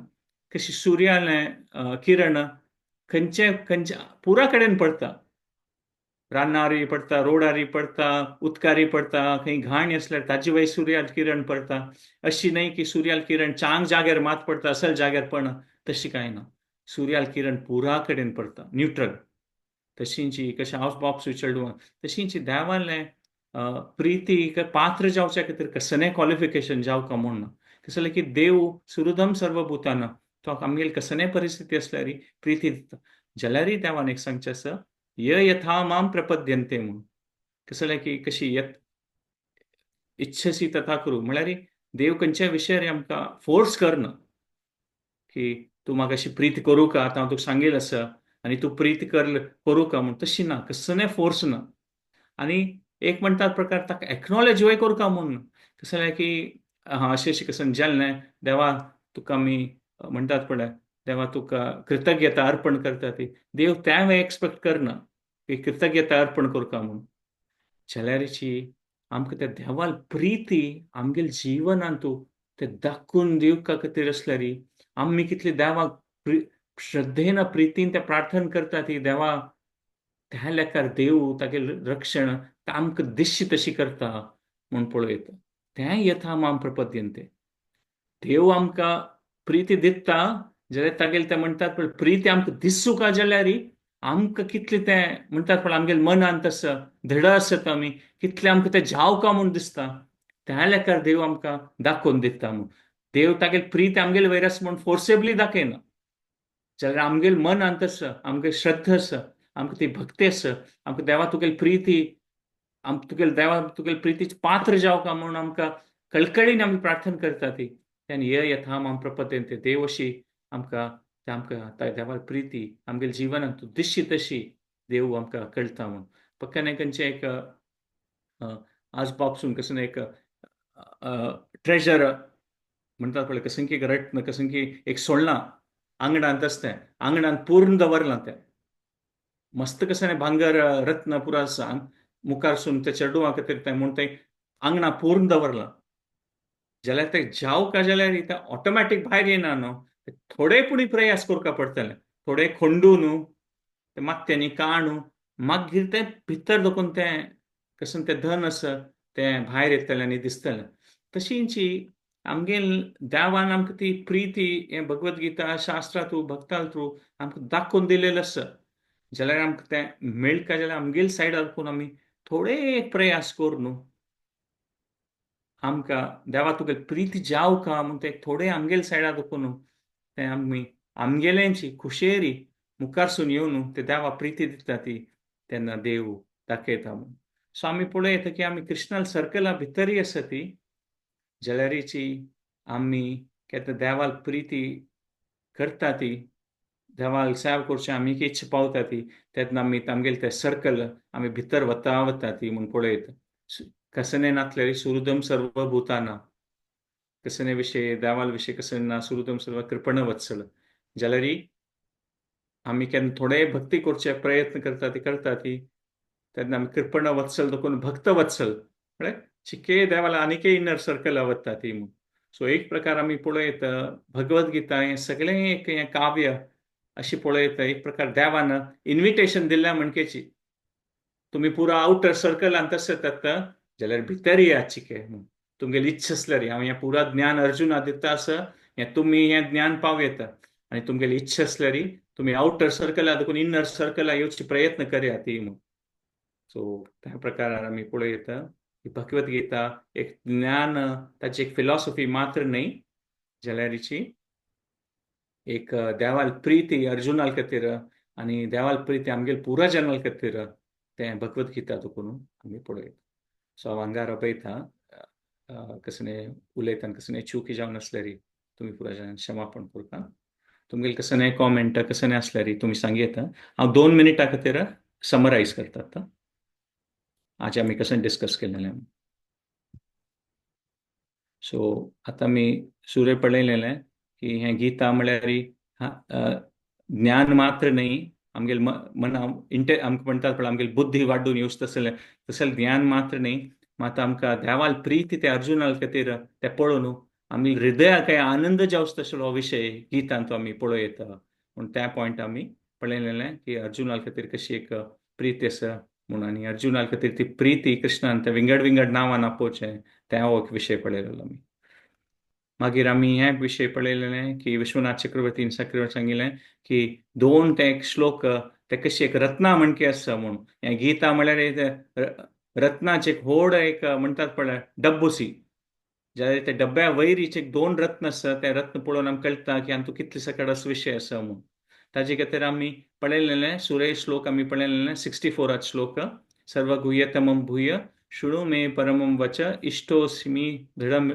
A: कशी सुर्यालें किरण खंयचे खंयच्या पुरा कडेन पडटा, रानारी पडटा, रोडारी पडटा, उदकारी पडटा, खंय घाण आसल्यार ताजे वयर सुर्याल किरण पडटा. अशी न्हय की सुर्याल किरण चांग जाग्यार मात पडटा, असल जाग्यार पडना, तशी कांय ना. सुर्याल किरण पुरा कडेन पडटा, न्युट्रल. तशींची कशें हांव बाप चेडवां तशींची देवालें प्रिती पात्र जावच्या खातीर कसलें क्वॉलिफिकेशन जावका म्हूण ना. कशें जालें की देव सुहृदम सर्वभूताना, तो आमगेली कसलेय परिस्थिती आसल्यार प्रिती दिता. जाल्यारय देवान एक सांगचें आसा, य यथा मां प्रपद्यन्ते म्हूण. कशें जालें की कशी यत इच्छसी तथा कुरू म्हळ्यार देव खंयच्या विशयार आमकां फोर्स करना की तूं म्हाका अशी प्रीत करूं का, आतां हांव तुका सांगील आसा आनी तूं प्रीत करूं का म्हूण, तशी ना, कसलें फोर्स ना. आनी एक म्हणटा प्रकार ताका एक्नॉलेज वय करूं का म्हूण. कशें जालें की हां अशें अशें कसं जालें देवा तुका आमी म्हणटात पळय देवा तुका कृतज्ञता अर्पण करता ती, देव त्या वेळ एक्सपेक्ट करना की कृतज्ञता अर्पण करूं म्हूण. जाल्यारीची आमकां त्या देवाल प्रिती आमगेल जिवनांत ते दाखोवन दिवपा खातीर आसल्यार आमी कितले देवाक श्रद्धेन प्रितीन ते प्रार्थना करता ती देवा त्या लेखार देव तागेल रक्षण आमकां दिश्य तशी करता म्हूण पळयता. तें यथा मां प्रपद्यन्ते. देव आमकां प्रिती दिता जाल्यार तागेले ते म्हणटात पळय प्रिती आमकां दिसूंक जाल्यार आमकां कितलें तें म्हणटात पळय आमगेले मनांत आसा धड आसता आमी कितलें आमकां तें जावका म्हूण दिसता त्या लेखार देव आमकां दाखोवन दिता म्हूण. देव तागेले प्रीत आमगेले वयर आसा म्हूण फोर्सेबली दाखयना. जाल्यार आमगेले मनांत आसा, आमगे श्रद्धा आसा, आमकां ती भक्ती आसा, आमकां देवा तुगेली प्रिती तुगेले देवा तुगेले प्रितीचे पात्र जावका म्हूण आमकां कळकळीन आमी प्रार्थना करता ती. आनी य यथा मां प्रपद्यन्ते देव अशी आमकां आमकां देवा प्रिती आमगेले जिवनांत दिश्य तशी देव आमकां कळटा म्हूण. पक्का खंयचें एक आज बापसून कसं एक ट्रेजर म्हणटात पळय, कसं की रत्न कसं की एक सोडलां आंगणांत आसता तें, आंगणांत पूर्ण दवरलां तें मस्त कसं भांगर रत्न पुरा आसा मुखारसून ते चेडवां खातीर तें म्हूण तें आंगणा पूर्ण दवरलां. जाल्यार तें जावका जाल्यार तें ऑटोमॅटीक भायर येना न्हू, थोडे पुणी प्रयास करपा पडटले, थोडे खोंडू न्हू तें मागत्यांनी काणू मागीर तें भितर दखून तें कसं तें धन आसा तें भायर येतलें आनी दिसतलें. तशींची आमगेल देवान आमकां ती प्रिती हें भगवद्गीता शास्त्रा थ्रू भक्ताल थ्रू आमकां दाखोवन दिलेलें आसा. जाल्यार आमकां तें मेळटा जाल्यार आमगेल सायडार आमी थोडे प्रयास करून न्हू आमकां देवा तुगे प्रिती जावका म्हूण ते थोडे आमगेल सायडार दाखोवन तें आमी आमगेल्यांची खुशेरी मुखारसून येवन ते देवा प्रिती दिता ती तेन्ना देव दाखयता म्हूण. सो आमी पळयता की आमी कृष्णाल सर्कला भितरय आसा ती जाल्यारीची आमी केन्ना देवाल प्रिती करता ती देवाल सेवा करची आमी इच्छा पावता ती तेन्ना आमी आमगेले तें सर्कल आमी भितर वता वता ती म्हूण पळयता. कसने नासल्यार सुहृदम सर्वभूताना कसने विशय देवाल विशय कसने ना सुहृदम सर्व कृपण वत्सल. जाल्यार आमी केन्ना थोडे भक्ती करचे प्रयत्न करता ती करता ती तेन्ना आमी कृपण वत्सल देखून भक्त वत्सल म्हळ्यार चिके देवाला आनीकय इनर सर्कल वता ती म्हूण. सो एक प्रकार आमी पळयत भगवद्गीता हें सगळें एक हें काव्य अशें पळयता. एक प्रकार देवान इन्विटेशन दिल्या म्हणकेची तुमी पुरा आउटर सर्कलान तशें जाता जाल्यार भितर येयात चिके. तुमगेली इच्छा आसल्यार हांव हें पुरा ज्ञान अर्जुना दिता आसा, हें तुमी हें ज्ञान पाव येता आनी तुमगेली इच्छा आसल्यार तुमी आउटर सर्कला देखून इनर सर्कला येवचे प्रयत्न करया ती म्हूण. सो त्या प्रकारान आमी पळयता की भगवत गीता एक ज्ञान, ताची एक फिलॉसॉफी मात्र न्हय जाल्यार हिची एक देवाल प्रिती अर्जुनाल खातीर आनी देवाल प्रिती आमगेल पुरा जनाल खातीर तें भगवत गीता देखून आमी पळयता. सो हांव हांगा रपयता. कसलें उलयतना कसलें चुकी जावन आसल्यार तुमी पुरा जाणान क्षमापण करता. तुमगेले कसलें कॉमेंट कसलें आसल्यार तुमी सांगयता. हांव 2 मिनटां खातीर समरायज करता आतां आज आमी कशें डिस्कस केलेलें. सो आतां आमी सुरे पळयलेलें की हें गीता म्हळ्यार ज्ञान मात्र न्हय, आमगेले मना इंटे आमकां म्हणटात पळय आमगेली बुद्धी वाडून येवच तसलें तसलें ज्ञान मात्र न्हय, मात आमकां देवाल प्रिती ते अर्जुना खातीर तें पळोवन आमी हृदयाक काय आनंद जावचो तसलो हो विशय गीतांत आमी पळोवं येता. पूण त्या पॉयंट आमी पळयलेलें की अर्जुना खातीर कशी एक प्रिती आसा म्हणून आनी अर्जुना खातीर ती प्रिती कृष्णान ते विंगड विंगड नांवान आपोवचें तें हो एक विशय पळयलेलो आमी. मागीर आमी हे विशय पळयलेलें की विश्वनाथ चक्रवर्तीन चक्रवर्ती सांगिल्लें की दोन ते एक श्लोक ते कशी एक रत्ना म्हणके आसा म्हूण. हें गीता म्हळ्यार रत्नाचे एक व्हड एक म्हणटात पळय डब्बोसी, जाल्यार त्या डब्या वयर एक दोन रत्न आसा, ते रत्न पळोवन आमकां कळटा की हातूंत कितले सकडास विशय आसा म्हूण. ताजे खातीर आमी पळयलेलें सुरे श्लोक आमी पळयलेलें 64 श्लोक, सर्वगुह्यतमं भूय शृणु मे परमं वच इष्टोस्मि दृढम्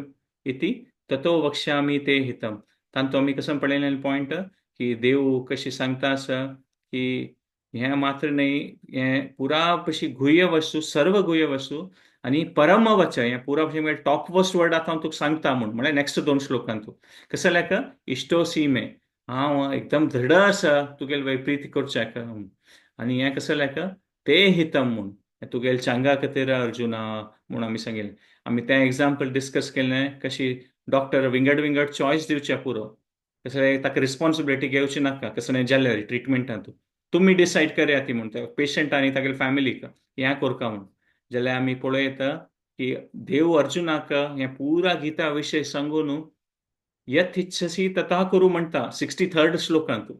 A: इति ततो वक्ष्यामि ते हितम. तांतूत आमी कसो पळयलें पॉयंट की देव कशी सांगता आसा की हें मात्र न्हय, हें पुरा कशी गुह्य वस्तू, सर्व गुह्य वस्तू आनी परम वच, हें पुरा भशेन टॉप मोस्ट वर्ड आतां हांव तुका सांगता म्हूण, म्हळ्यार नेक्स्ट दोन श्लोकांतू कसो जाल्यार इश्टोसी मे, हांव एकदम दृढ आसा तुगेले वयर प्रिती करच्याक आनी हें कसो जाल्यार ते हितम म्हूण तुगेले चांगा खातीर अर्जुना म्हूण आमी सांगिल्लें. आमी तें एग्जाम्पल डिस्कस केलें कशी डॉक्टर विंगड विंगड चॉयस दिवचे पुरो, कसलें ताका रिस्पॉन्सिबिलिटी घेवची नाका कसलें जाल्यार ट्रिटमेंटांतू तुमी डिसायड करया ती म्हूण पेशंट आनी तागेले फॅमिलीक हें करका म्हूण. जाल्यार आमी पळयता की देव अर्जुनाक हें पुरा गीता विशय सांगून यथ इच्छसी तथा कुरू म्हणटा 63 श्लोकांत.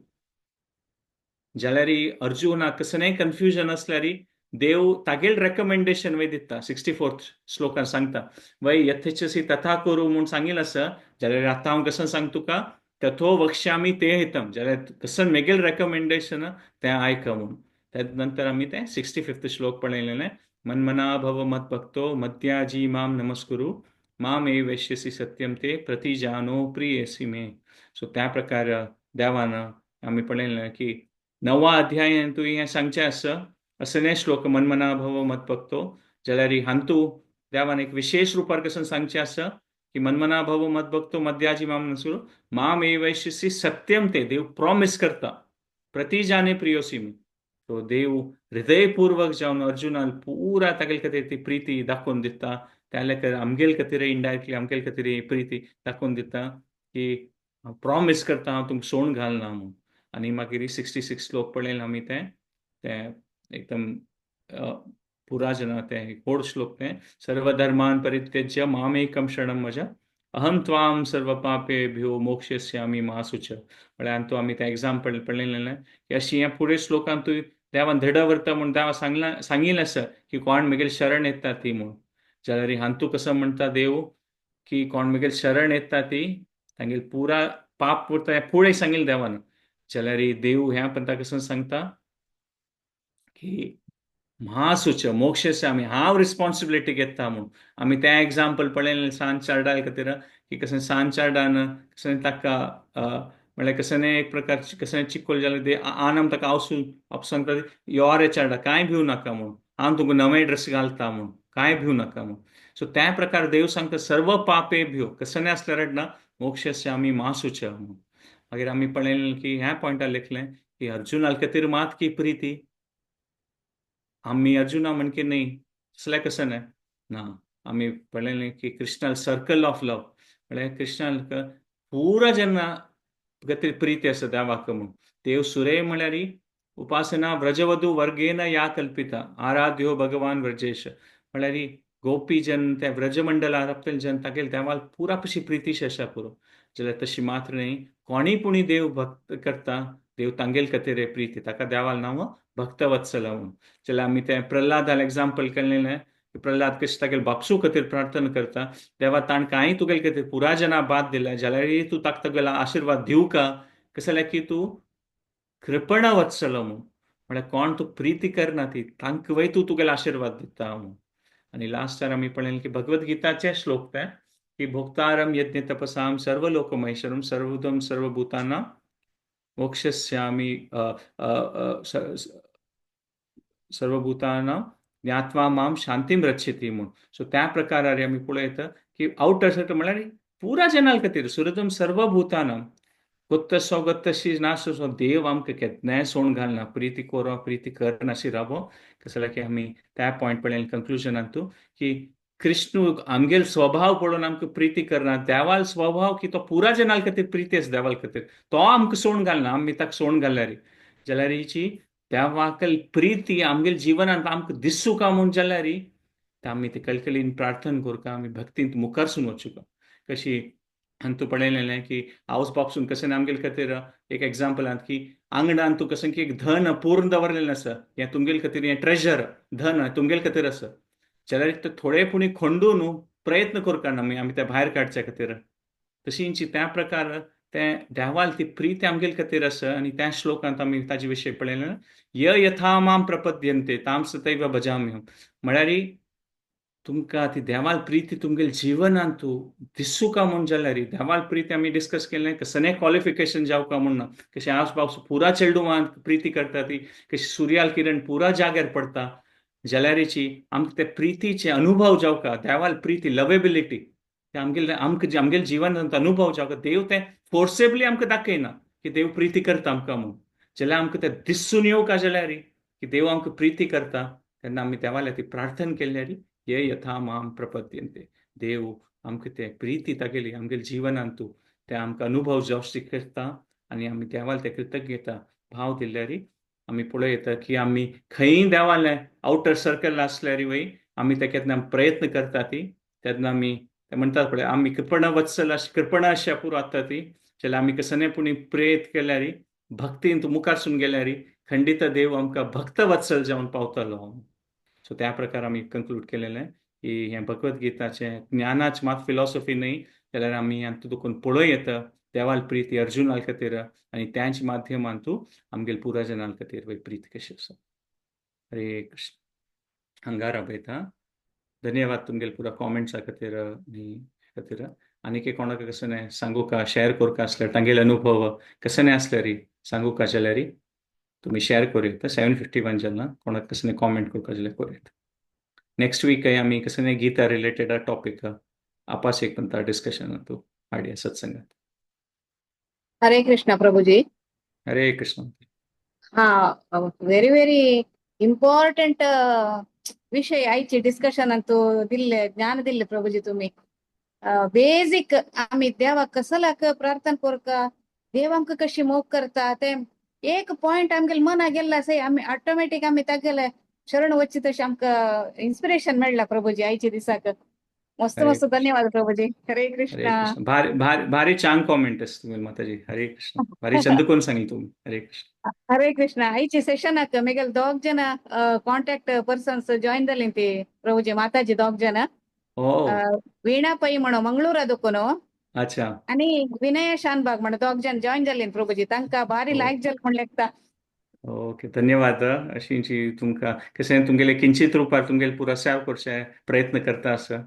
A: जाल्यार अर्जुनाक कसलेंय कन्फ्युजन आसल्यार देव तागेल रेकमेंडेशन वय दिता 64 श्लोकान सांगता वय यथेच्छसी तथा कुरू म्हूण सांगिल्लें आसा, जाल्यार आतां हांव कसो सांग तुका तथो वक्ष्यामि ते हितम, जाल्यार कसं मेगेल रेकमेंडेशन तें आयक म्हूण. त्या नंतर आमी तें 65 श्लोक पळयलेलें, मन्मना भव मद्भक्तो मद्याजी माम नमस्कुरु माम एवैष्यसि सत्यम ते प्रतिजानो प्रियसी मे. सो त्या प्रकार देवान आमी पळयलें की नवा अध्यायान तूं हें सांगचें आसा असले श्लोक मन्मना भव मद्भक्तो, जाल्यार हांतू देवान एक विशेष रुपार कसं सांगचें आसा की मन्मना भव मद्भक्तो मद्याजी माम नमस्कुरु माम एवैष्यसि सत्यम ते, देव प्रॉमिस करता प्रतिजाने प्रियोसी मे. तो देव हृदयपूर्वक जावन अर्जुनान पुरा तागेले खातीर ती प्रिती दाखोवन दिता, त्या आमगेले खातीर इनडायरेक्टली आमगेले खातीर ही प्रिती दाखोवन दिता की प्रॉमिस करता हांव तुमकां सोण घालना म्हूण. आनी मागीर 66 श्लोक पळयलें आमी तें तें एकदम पुरा जना तें व्हड श्लोक तें, सर्वधर्मान परित्यज्य मामेकं शरणं व्रज अहं त्वां सर्व पापेभ्यो मोक्षयिष्यामि मा शुच. म्हळ्यार तो आमी तें एग्जाम्पल पळयलें की अशी ह्या फुडें श्लोकांतूय देवान धड व्हरता म्हूण देवा सांगला सांगिल्लें आसा की कोण मेगेल शरण येता ती म्हूण. जाल्यार हांतू कसो म्हणटा देव की कोण मेगेल शरण येता ती तांगेल पुरा पाप उरता फुडें सांगिल्लें देवान. जाल्यार देव ह्या पंथा कसो सांगता की महासुच मोक्षस्यामी हांव रिस्पॉन्सिबिलिटी घेता म्हूण. आमी तें एग्जाम्पल पळयलें सान चार्डा खातीर की कशें सान चार्डान कशें ताका म्हळ्यार कशें एक प्रकारची कशें चिकोल जाल्यार ते आनम ताका आवसून आपसून सांगता यो रे चार्डा कांय भिवू नाका म्हूण, हांव तुका नवें ड्रेस घालता म्हूण, कांय भिवू नाका म्हूण. सो त्या प्रकार देव सांगता सर्व पापे भियो कसलें आसल्यार ना मोक्षस्यामी मासुच म्हूण. मागीर आमी पळयलें की ह्या पॉयंटार लेखलें की अर्जुना खातीर मात की प्रिती, आमी अर्जुना म्हणके न्हय तसलें कसं न्हय ना. आमी पळयलें की कृष्णाल सर्कल ऑफ लव म्हळ्यार कृष्णाल पुरा जेन्ना खातीर प्रिती आसा देवाक म्हूण. देव सुरे म्हळ्यार उपासना व्रजवधू वर्गेन या कल्पिता आराध्यो भगवान व्रजेश. म्हळ्यार गोपीजन त्या व्रजमंडलार आपले जन तागेल देवाल पुरा कशी प्रितीश आसा पुरो. जाल्यार तशी मात्र न्ही, कोणी पुणी देव भक्त करता, देव तांगेल खातीर प्रिती, ताका देवाल नांव भक्तवत्सल म्हणून. जाल्यार आमी तें प्रल्हादाल एग्जाम्पल केलें, प्रल्हाद कशें तागेल बापसू खातीर प्रार्थना करता, देवा ताण कांय तुगेल खातीर पुरा जना बाद दिल्या जाल्यार तूं ताका तुगेलो आशिर्वाद दिवका, कशें जाल्यार की तूं कृपण वत्सल म्हणून, म्हळ्यार कोण तूं प्रिती करना ती तांकां वय तूं तुगेलो आशिर्वाद दिता म्हणून. आनी लास्टार आमी पळयलें की भगवद्गीताचे श्लोक ते की भोक्तारम यज्ञ तपसाम सर्व लोकमहेश्वरम सर्वदम सर्वभूताना मोक्षस्यामि सर्वभूताना ज्ञात्वा माम शांतीम रक्षती म्हूण. सो त्या प्रकारार आमी पळयता की आवटर सर्कल म्हळ्यार पुरा जनाल खातीर सुरदम सर्वभूतानां गोत्तसो गोत्तशी नासो देव आमकां केन्नाय सोण घालना, प्रिती कोरो प्रिती करनाशी रावो. कशें जाल्यार की आमी त्या पॉयंट पळयलें कंक्लुजनान तूं की कृष्ण आमगेल स्वभाव पळोवन आमकां प्रिती करना, देवाल स्वभाव की तो पुरा जनाल खातीर प्रिती आसा देवाल खातीर, तो आमकां सोण घालना, आमी ताका सोण घालल्यार जाल्यार हिची देवाकल प्रिती आमगेल जिवनांत आमकां दिसूका म्हूण जाल्यार आमी ते कळकळीन प्रार्थना करता, आमी भक्तींत मुखारसून वचुका. कशी हांतू पळयलें की हावस बापसून कशें आमगेल खातीर एक एग्जाम्पल की आंगणान तूं कशें की एक धन पूर्ण दवरलेलें आसा, हें तुमगेल खातीर हें ट्रेजर धन तुमगेल खातीर आसा, जाल्यार ते थोडे पुणी खंडून प्रयत्न करता आमी आमी ते भायर काडच्या खातीर. तशींची त्या प्रकार तें देवाल ती प्रीती आमगेल खातीर आसा. आनी त्या श्लोकांत आमी ताजे विशय पळयलें, य यथा माम प्रपद्यंते ताम सतैव भजाम्यहं, म्हळ्यार तुमकां ती देवाल प्रिती तुमगेल जिवनांत तूं दिसूका म्हूण जाल्यार देवाल प्रिती आमी डिस्कस केलें कसलें क्वॉलिफिकेशन जावका म्हूण ना, कशें आवस बावस पुरा चेडुवान प्रिती करता ती, कशी सुर्याल किरण पुरा जाग्यार पडता जाल्यारीची आमकां ते प्रितीचे अनुभव जावका, देवाल प्रिती लवेबिलिटी ते आमगेल आमकां आमगेल जिवनांत अनुभव जावका. देव ते फोर्सेबली आमकां दाखयना की देव प्रिती करता आमकां म्हूण, जाल्यार आमकां ते दिसून येवका जाल्यार की देव आमकां प्रिती करता, तेन्ना आमी देवाल्या ती प्रार्थना केल्यार ये यथा माम प्रपद्यंते, देव आमकां ते प्रिती तागेली आमगेल जिवनांत ते आमकां अनुभव जावंक शिकयता आनी आमी देवाल ते कृतज्ञता भाव दिल्यार आमी पळयता की आमी खंयी देवाले आवटर सर्कल आसल्यार वय आमी ते केन्ना प्रयत्न करता ती, तेन्ना आमी ते म्हणटात पळय आमी कृपणा वत्सल अशी कृपणा अशा पुरो आसता ती, जाल्यार आमी कसने पुणी प्रयत्न केल्यार भक्तीन मुखारसून गेल्यार खंडित देव आमकां भक्त वत्सल जावन पावतलो. सो त्या प्रकार आमी कंक्लूड केलेलें की हें भगवद्गीताचें ज्ञानाच मात फिलॉसॉफी न्हय, जाल्यार आमी हातूंत देखून पळोवं येता देवाल प्रिती अर्जुना खातीर आनी त्याच माध्यमान तूं आमगेल पुरा जनाल खातीर वय प्रीत कशी आसा. हरे कृष्ण. हांगा राबयता. धन्यवाद तुमगेल पुरा कॉमेंट्सा खातीर आनी खातीर. आनी कोणाक कसलें सांगूका शेअर करका आसल्यार तांगेले अनुभव कसले आसल्यार सांगूका जाल्यार तुम्ही शेअर करूं येता. 7:51 जालां, कोणाक कसलें कॉमेंट करपा जाल्यार करूं येता. नेक्स्ट वीक आमी कसलें गीता रिलेटेड टॉपीक आपास एक म्हणटा डिस्कशन तूं हाडया सत्संगात.
B: हरे कृष्ण प्रभुजी.
A: हरे कृष्ण.
B: हा, व्हेरी व्हेरी इम्पॉर्टंट विषय आयची डिस्कशन अंतू दिल्ले ज्ञान दिल्ले प्रभुजी तुम्ही. बेसिक आमी देवाक कसलाक प्रार्थना करका, देव आमकां कशी मोग करता ते एक पॉयंट आमगेले मनाक गेल्ला आसा, आमी ऑटोमॅटीक आमी तागेले शरण वच्ची तशें आमकां इन्स्पिरेशन मेळ्ळा प्रभुजी आयच्या दिसाक. मस्त
A: हरे
B: मस्त
A: कृष्ण.
B: धन्यवाद प्रभुजी. हरे
A: हरे
B: कृष्ण.
A: कृष्ण. भारी भारी भारी चांग कॉमेंट आसा तुमी माताजी. हरे कृष्ण. भारी चंद कोण सांगली तुम्ही. हरे कृष्ण.
B: हरे कृष्ण. आयची सेशनाक मेगेल दोग जण कॉन्टॅक्ट पर्सन्स जॉईन जाली ती प्रभुजी, माताजी दोग जण.
A: ओ
B: ವೀಣಾ ಪೈ म्हणो मंगळूरा दोकोनो
A: अच्छा
B: आणि विनय शानबाग म्हणो दोग जण जॉईन जाली प्रभुजी. तांकां भारी लायक जाल म्हण लेखता.
A: ओके, धन्यवाद. अशींची तुमकां कशें तुमगेले किंचित रुपार तुमगेले पुरा सेवा करचे प्रयत्न करता आसा,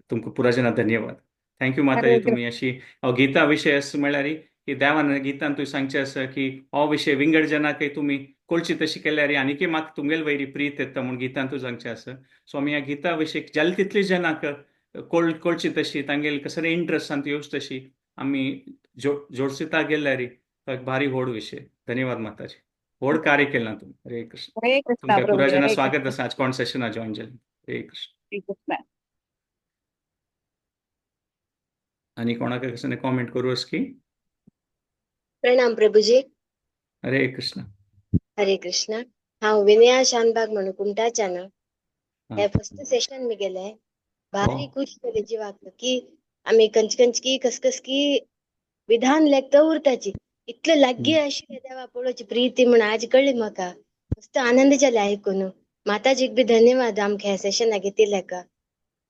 A: तुमकां पुरा जना धन्यवाद. Thank you माताजी.
B: हरे
A: तुमी अशी गीता विशय आसा म्हळ्यार की देवान गीतान तुवें सांगचें आसा की हो विशय विंगड जनाकय तुमी कोळची तशी केल्यार आनीकय म्हाका तुमगेले वयरी प्रीत येता म्हूण गीतान तूं सांगचें आसा. सो आमी ह्या गीता विशय जाले तितले जनाक कोळची तशी तांगेले कसले इंट्रस्टान येवची तशी आमी जोडसिता गेल्यार तो एक भारी व्हड विशय. धन्यवाद माताजी, व्हड कार्य केलां तुमी. हरे कृष्ण.
B: हरे कृष्ण
A: तुमकां
B: प्रभुजी.
A: पुरा जना
B: हरे
A: स्वागत
B: कृष्ण.
A: आसा आज कोण सेशना जॉईन जालें. हरे कृष्ण.
B: हरे कृष्ण.
A: आनी कोणाक कसले कॉमेंट करूं की?
C: प्रणाम प्रभुजी.
A: हरे कृष्ण.
C: हरे कृष्ण. हांव विनया शानबाग म्हणून कुमटाच्यान.
A: हा.
C: हे फर्स्ट सेशन मी गेले. भारी
A: हो.
C: खुश जाले जिवाक की आमी कंच कंचकी कस की विधान लेखता उरताची. इतले लागीं आशिल्ले देवा पळोवची प्रीती म्हण आज कळ्ळी म्हाका. मस्त आनंद जाले आयकून. माताजीक बी धन्यवाद आमकां ह्या सेशनाक घेतिल्ल्याक.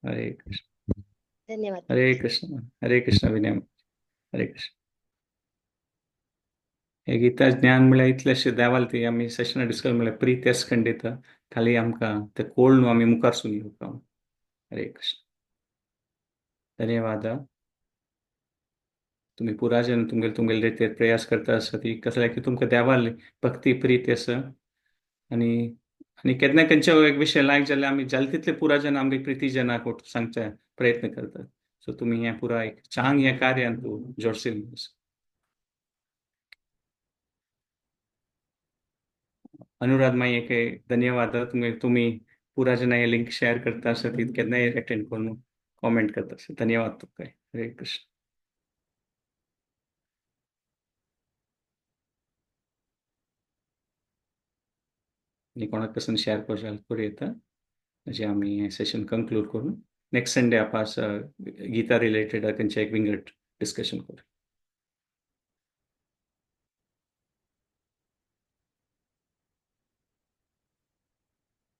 A: हरे कृष्ण.
C: धन्यवाद.
A: हरे कृष्ण, हरे कृष्ण विनय, हरे कृष्ण. हे गीता ज्ञान म्हळ्यार इतलेशें देवाल ती आमी सेशना डिस्कस म्हळ्यार प्रीत खंडीत खाली आमकां ते कोळ न्हू आमी मुखार सून येवपा. हरे कृष्ण. धन्यवाद. तुम्ही पुराजन तुमगेले तुमगेले रितीर प्रयास करता आसा ती कसले की तुमकां देवाल भक्ती प्रीत आसा. आनी आनी केन्ना खंयचे एक विशय लायक जाल्यार आमी जाले तितले पुराजन आमगे प्रिती जनाक सांगचे प्रयत्न करतात. सो तुमी हें पुरा एक चांग ह्या कार्यान तूं जोडशील. अनुराध माई एक धन्यवाद. तुमी तुमी पुरा जना हे लिंक शेअर करता आसा ती केन्नाय अटेंड करून कॉमेंट करता आसा. धन्यवाद तुमकां. हरे कृष्ण. आनी कोणाक पसून शेअर करूं जाल्यार करूं येता. जे आमी हें सेशन कंक्लूड करून नेक्स्ट संडे आपास गीता रिलेटेड खंयचे एक विंगड डिस्कशन करूं.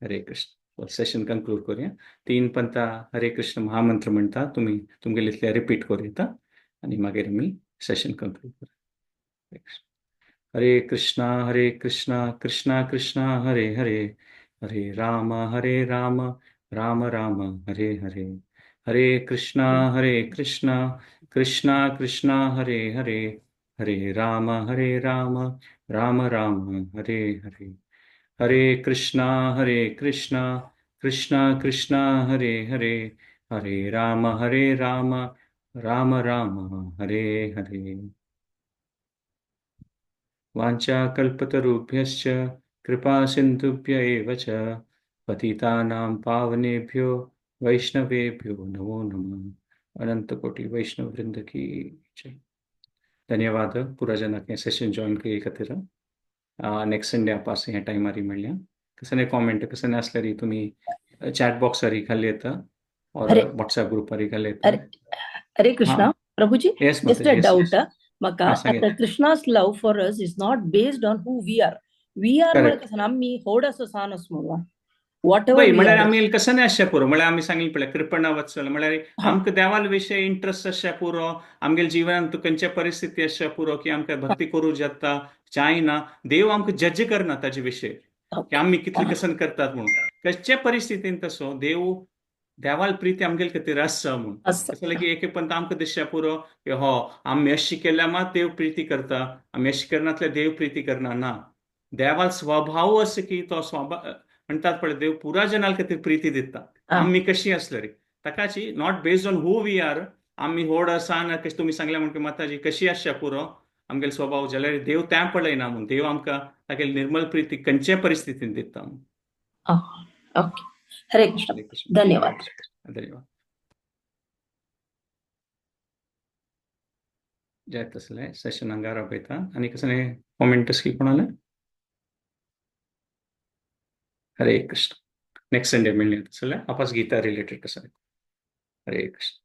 A: हरे कृष्ण. सेशन कंक्लूड करूया. तीन पंता हरे कृष्ण महामंत्र म्हणटा, तुमी तुमगेले इतले रिपीट करूं येता आनी मागीर आमी सेशन कंक्लूड करूया. हरे कृष्णा हरे कृष्णा कृष्णा कृष्णा हरे हरे, हरे राम हरे राम राम राम हरे हरे, हरे कृष्णा हरे कृष्णा कृष्णा कृष्णा हरे हरे, हरे राम हरे राम राम राम हरे हरे, हरे कृष्णा हरे कृष्णा कृष्णा कृष्णा हरे हरे, हरे राम हरे राम राम राम हरे हरे. वाञ्छाकल्पतरुभ्यश्च कृपा सिन्धुभ्य एव च पतितानां पावनेभ्यो वैष्णवेभ्यो नमो नमः. अनंत कोटि वैष्णव वृंद की जय. धन्यवाद पुरा जनाक सेशन जॉईन केले खातीर. नेक्स्ट संडे आपास ह्या टायमार मेळया. कसले कॉमेंट कसले आसल्यार तुमी चॅट बॉक्सार घाल येता और
D: हरे
A: व्हॉट्सएप ग्रुपार घाल येता.
D: Hare Hare Krishna Prabhuji.
A: Yes.
D: Just a doubt म्हाका.
A: हा, सांगे.
D: आता Krishna's love for us is not based on who we are. We are म्हळ्यार
A: करेक्ट.
D: कसं आमी होड असो सान आस म्हणून what ever
A: पळय
D: we
A: म्हळ्यार
D: are.
A: आमी कसं नाही आसचें पुरो. म्हळ्यार आमी सांगली पळय कृपणा वत्सल म्हळ्यार आमकां देवाल विशय इंट्रस्ट आसचें पुरो. आमगेले जिवनांत खंयच्या परिस्थिती आसचें पुरो की आमकां भक्ती करूं जाता जायना. देव आमकां जज करना ताजे विशय की आमी कितले कसन करतात म्हणून. खंयच्या परिस्थितीन तसो देव देवाल प्रिती आमगेले खातीर आसा म्हणून.
D: आसा.
A: कसं की एक एक पंत आमकां दिसचें पुरो की हो आमी अशी केल्यार मात देव प्रिती करता, आमी अशी करनातल्यार देव प्रिती करना. ना, देवाल स्वभाव असो की तो स्वभाव म्हणटात पळय देव पुरा जनाल खातीर प्रिती दिता आमी कशी आसले रे ताकाची. Not based on who we are. आमी होड आसा ना कशें तुमी सांगलें म्हणटा माताजी कशी आसच्या पुरो आमगेलो स्वभाव जाल्यार देव तें पळयना म्हणून. देव आमकां तागेली निर्मल प्रिती खंयच्याय परिस्थितीन दिता म्हणून.
D: ओके, हरे कृष्ण.
A: हरे कृष्ण.
D: धन्यवाद.
A: धन्यवाद. जायत तसलें सेशन हांगा राबयता. आनी कसलें कॉमेंट की कोणाले. हरे कृष्ण. नेक्स्ट संडे मेळया तसलें आपास गीता रिलेटेड कसलें. हरे कृष्ण.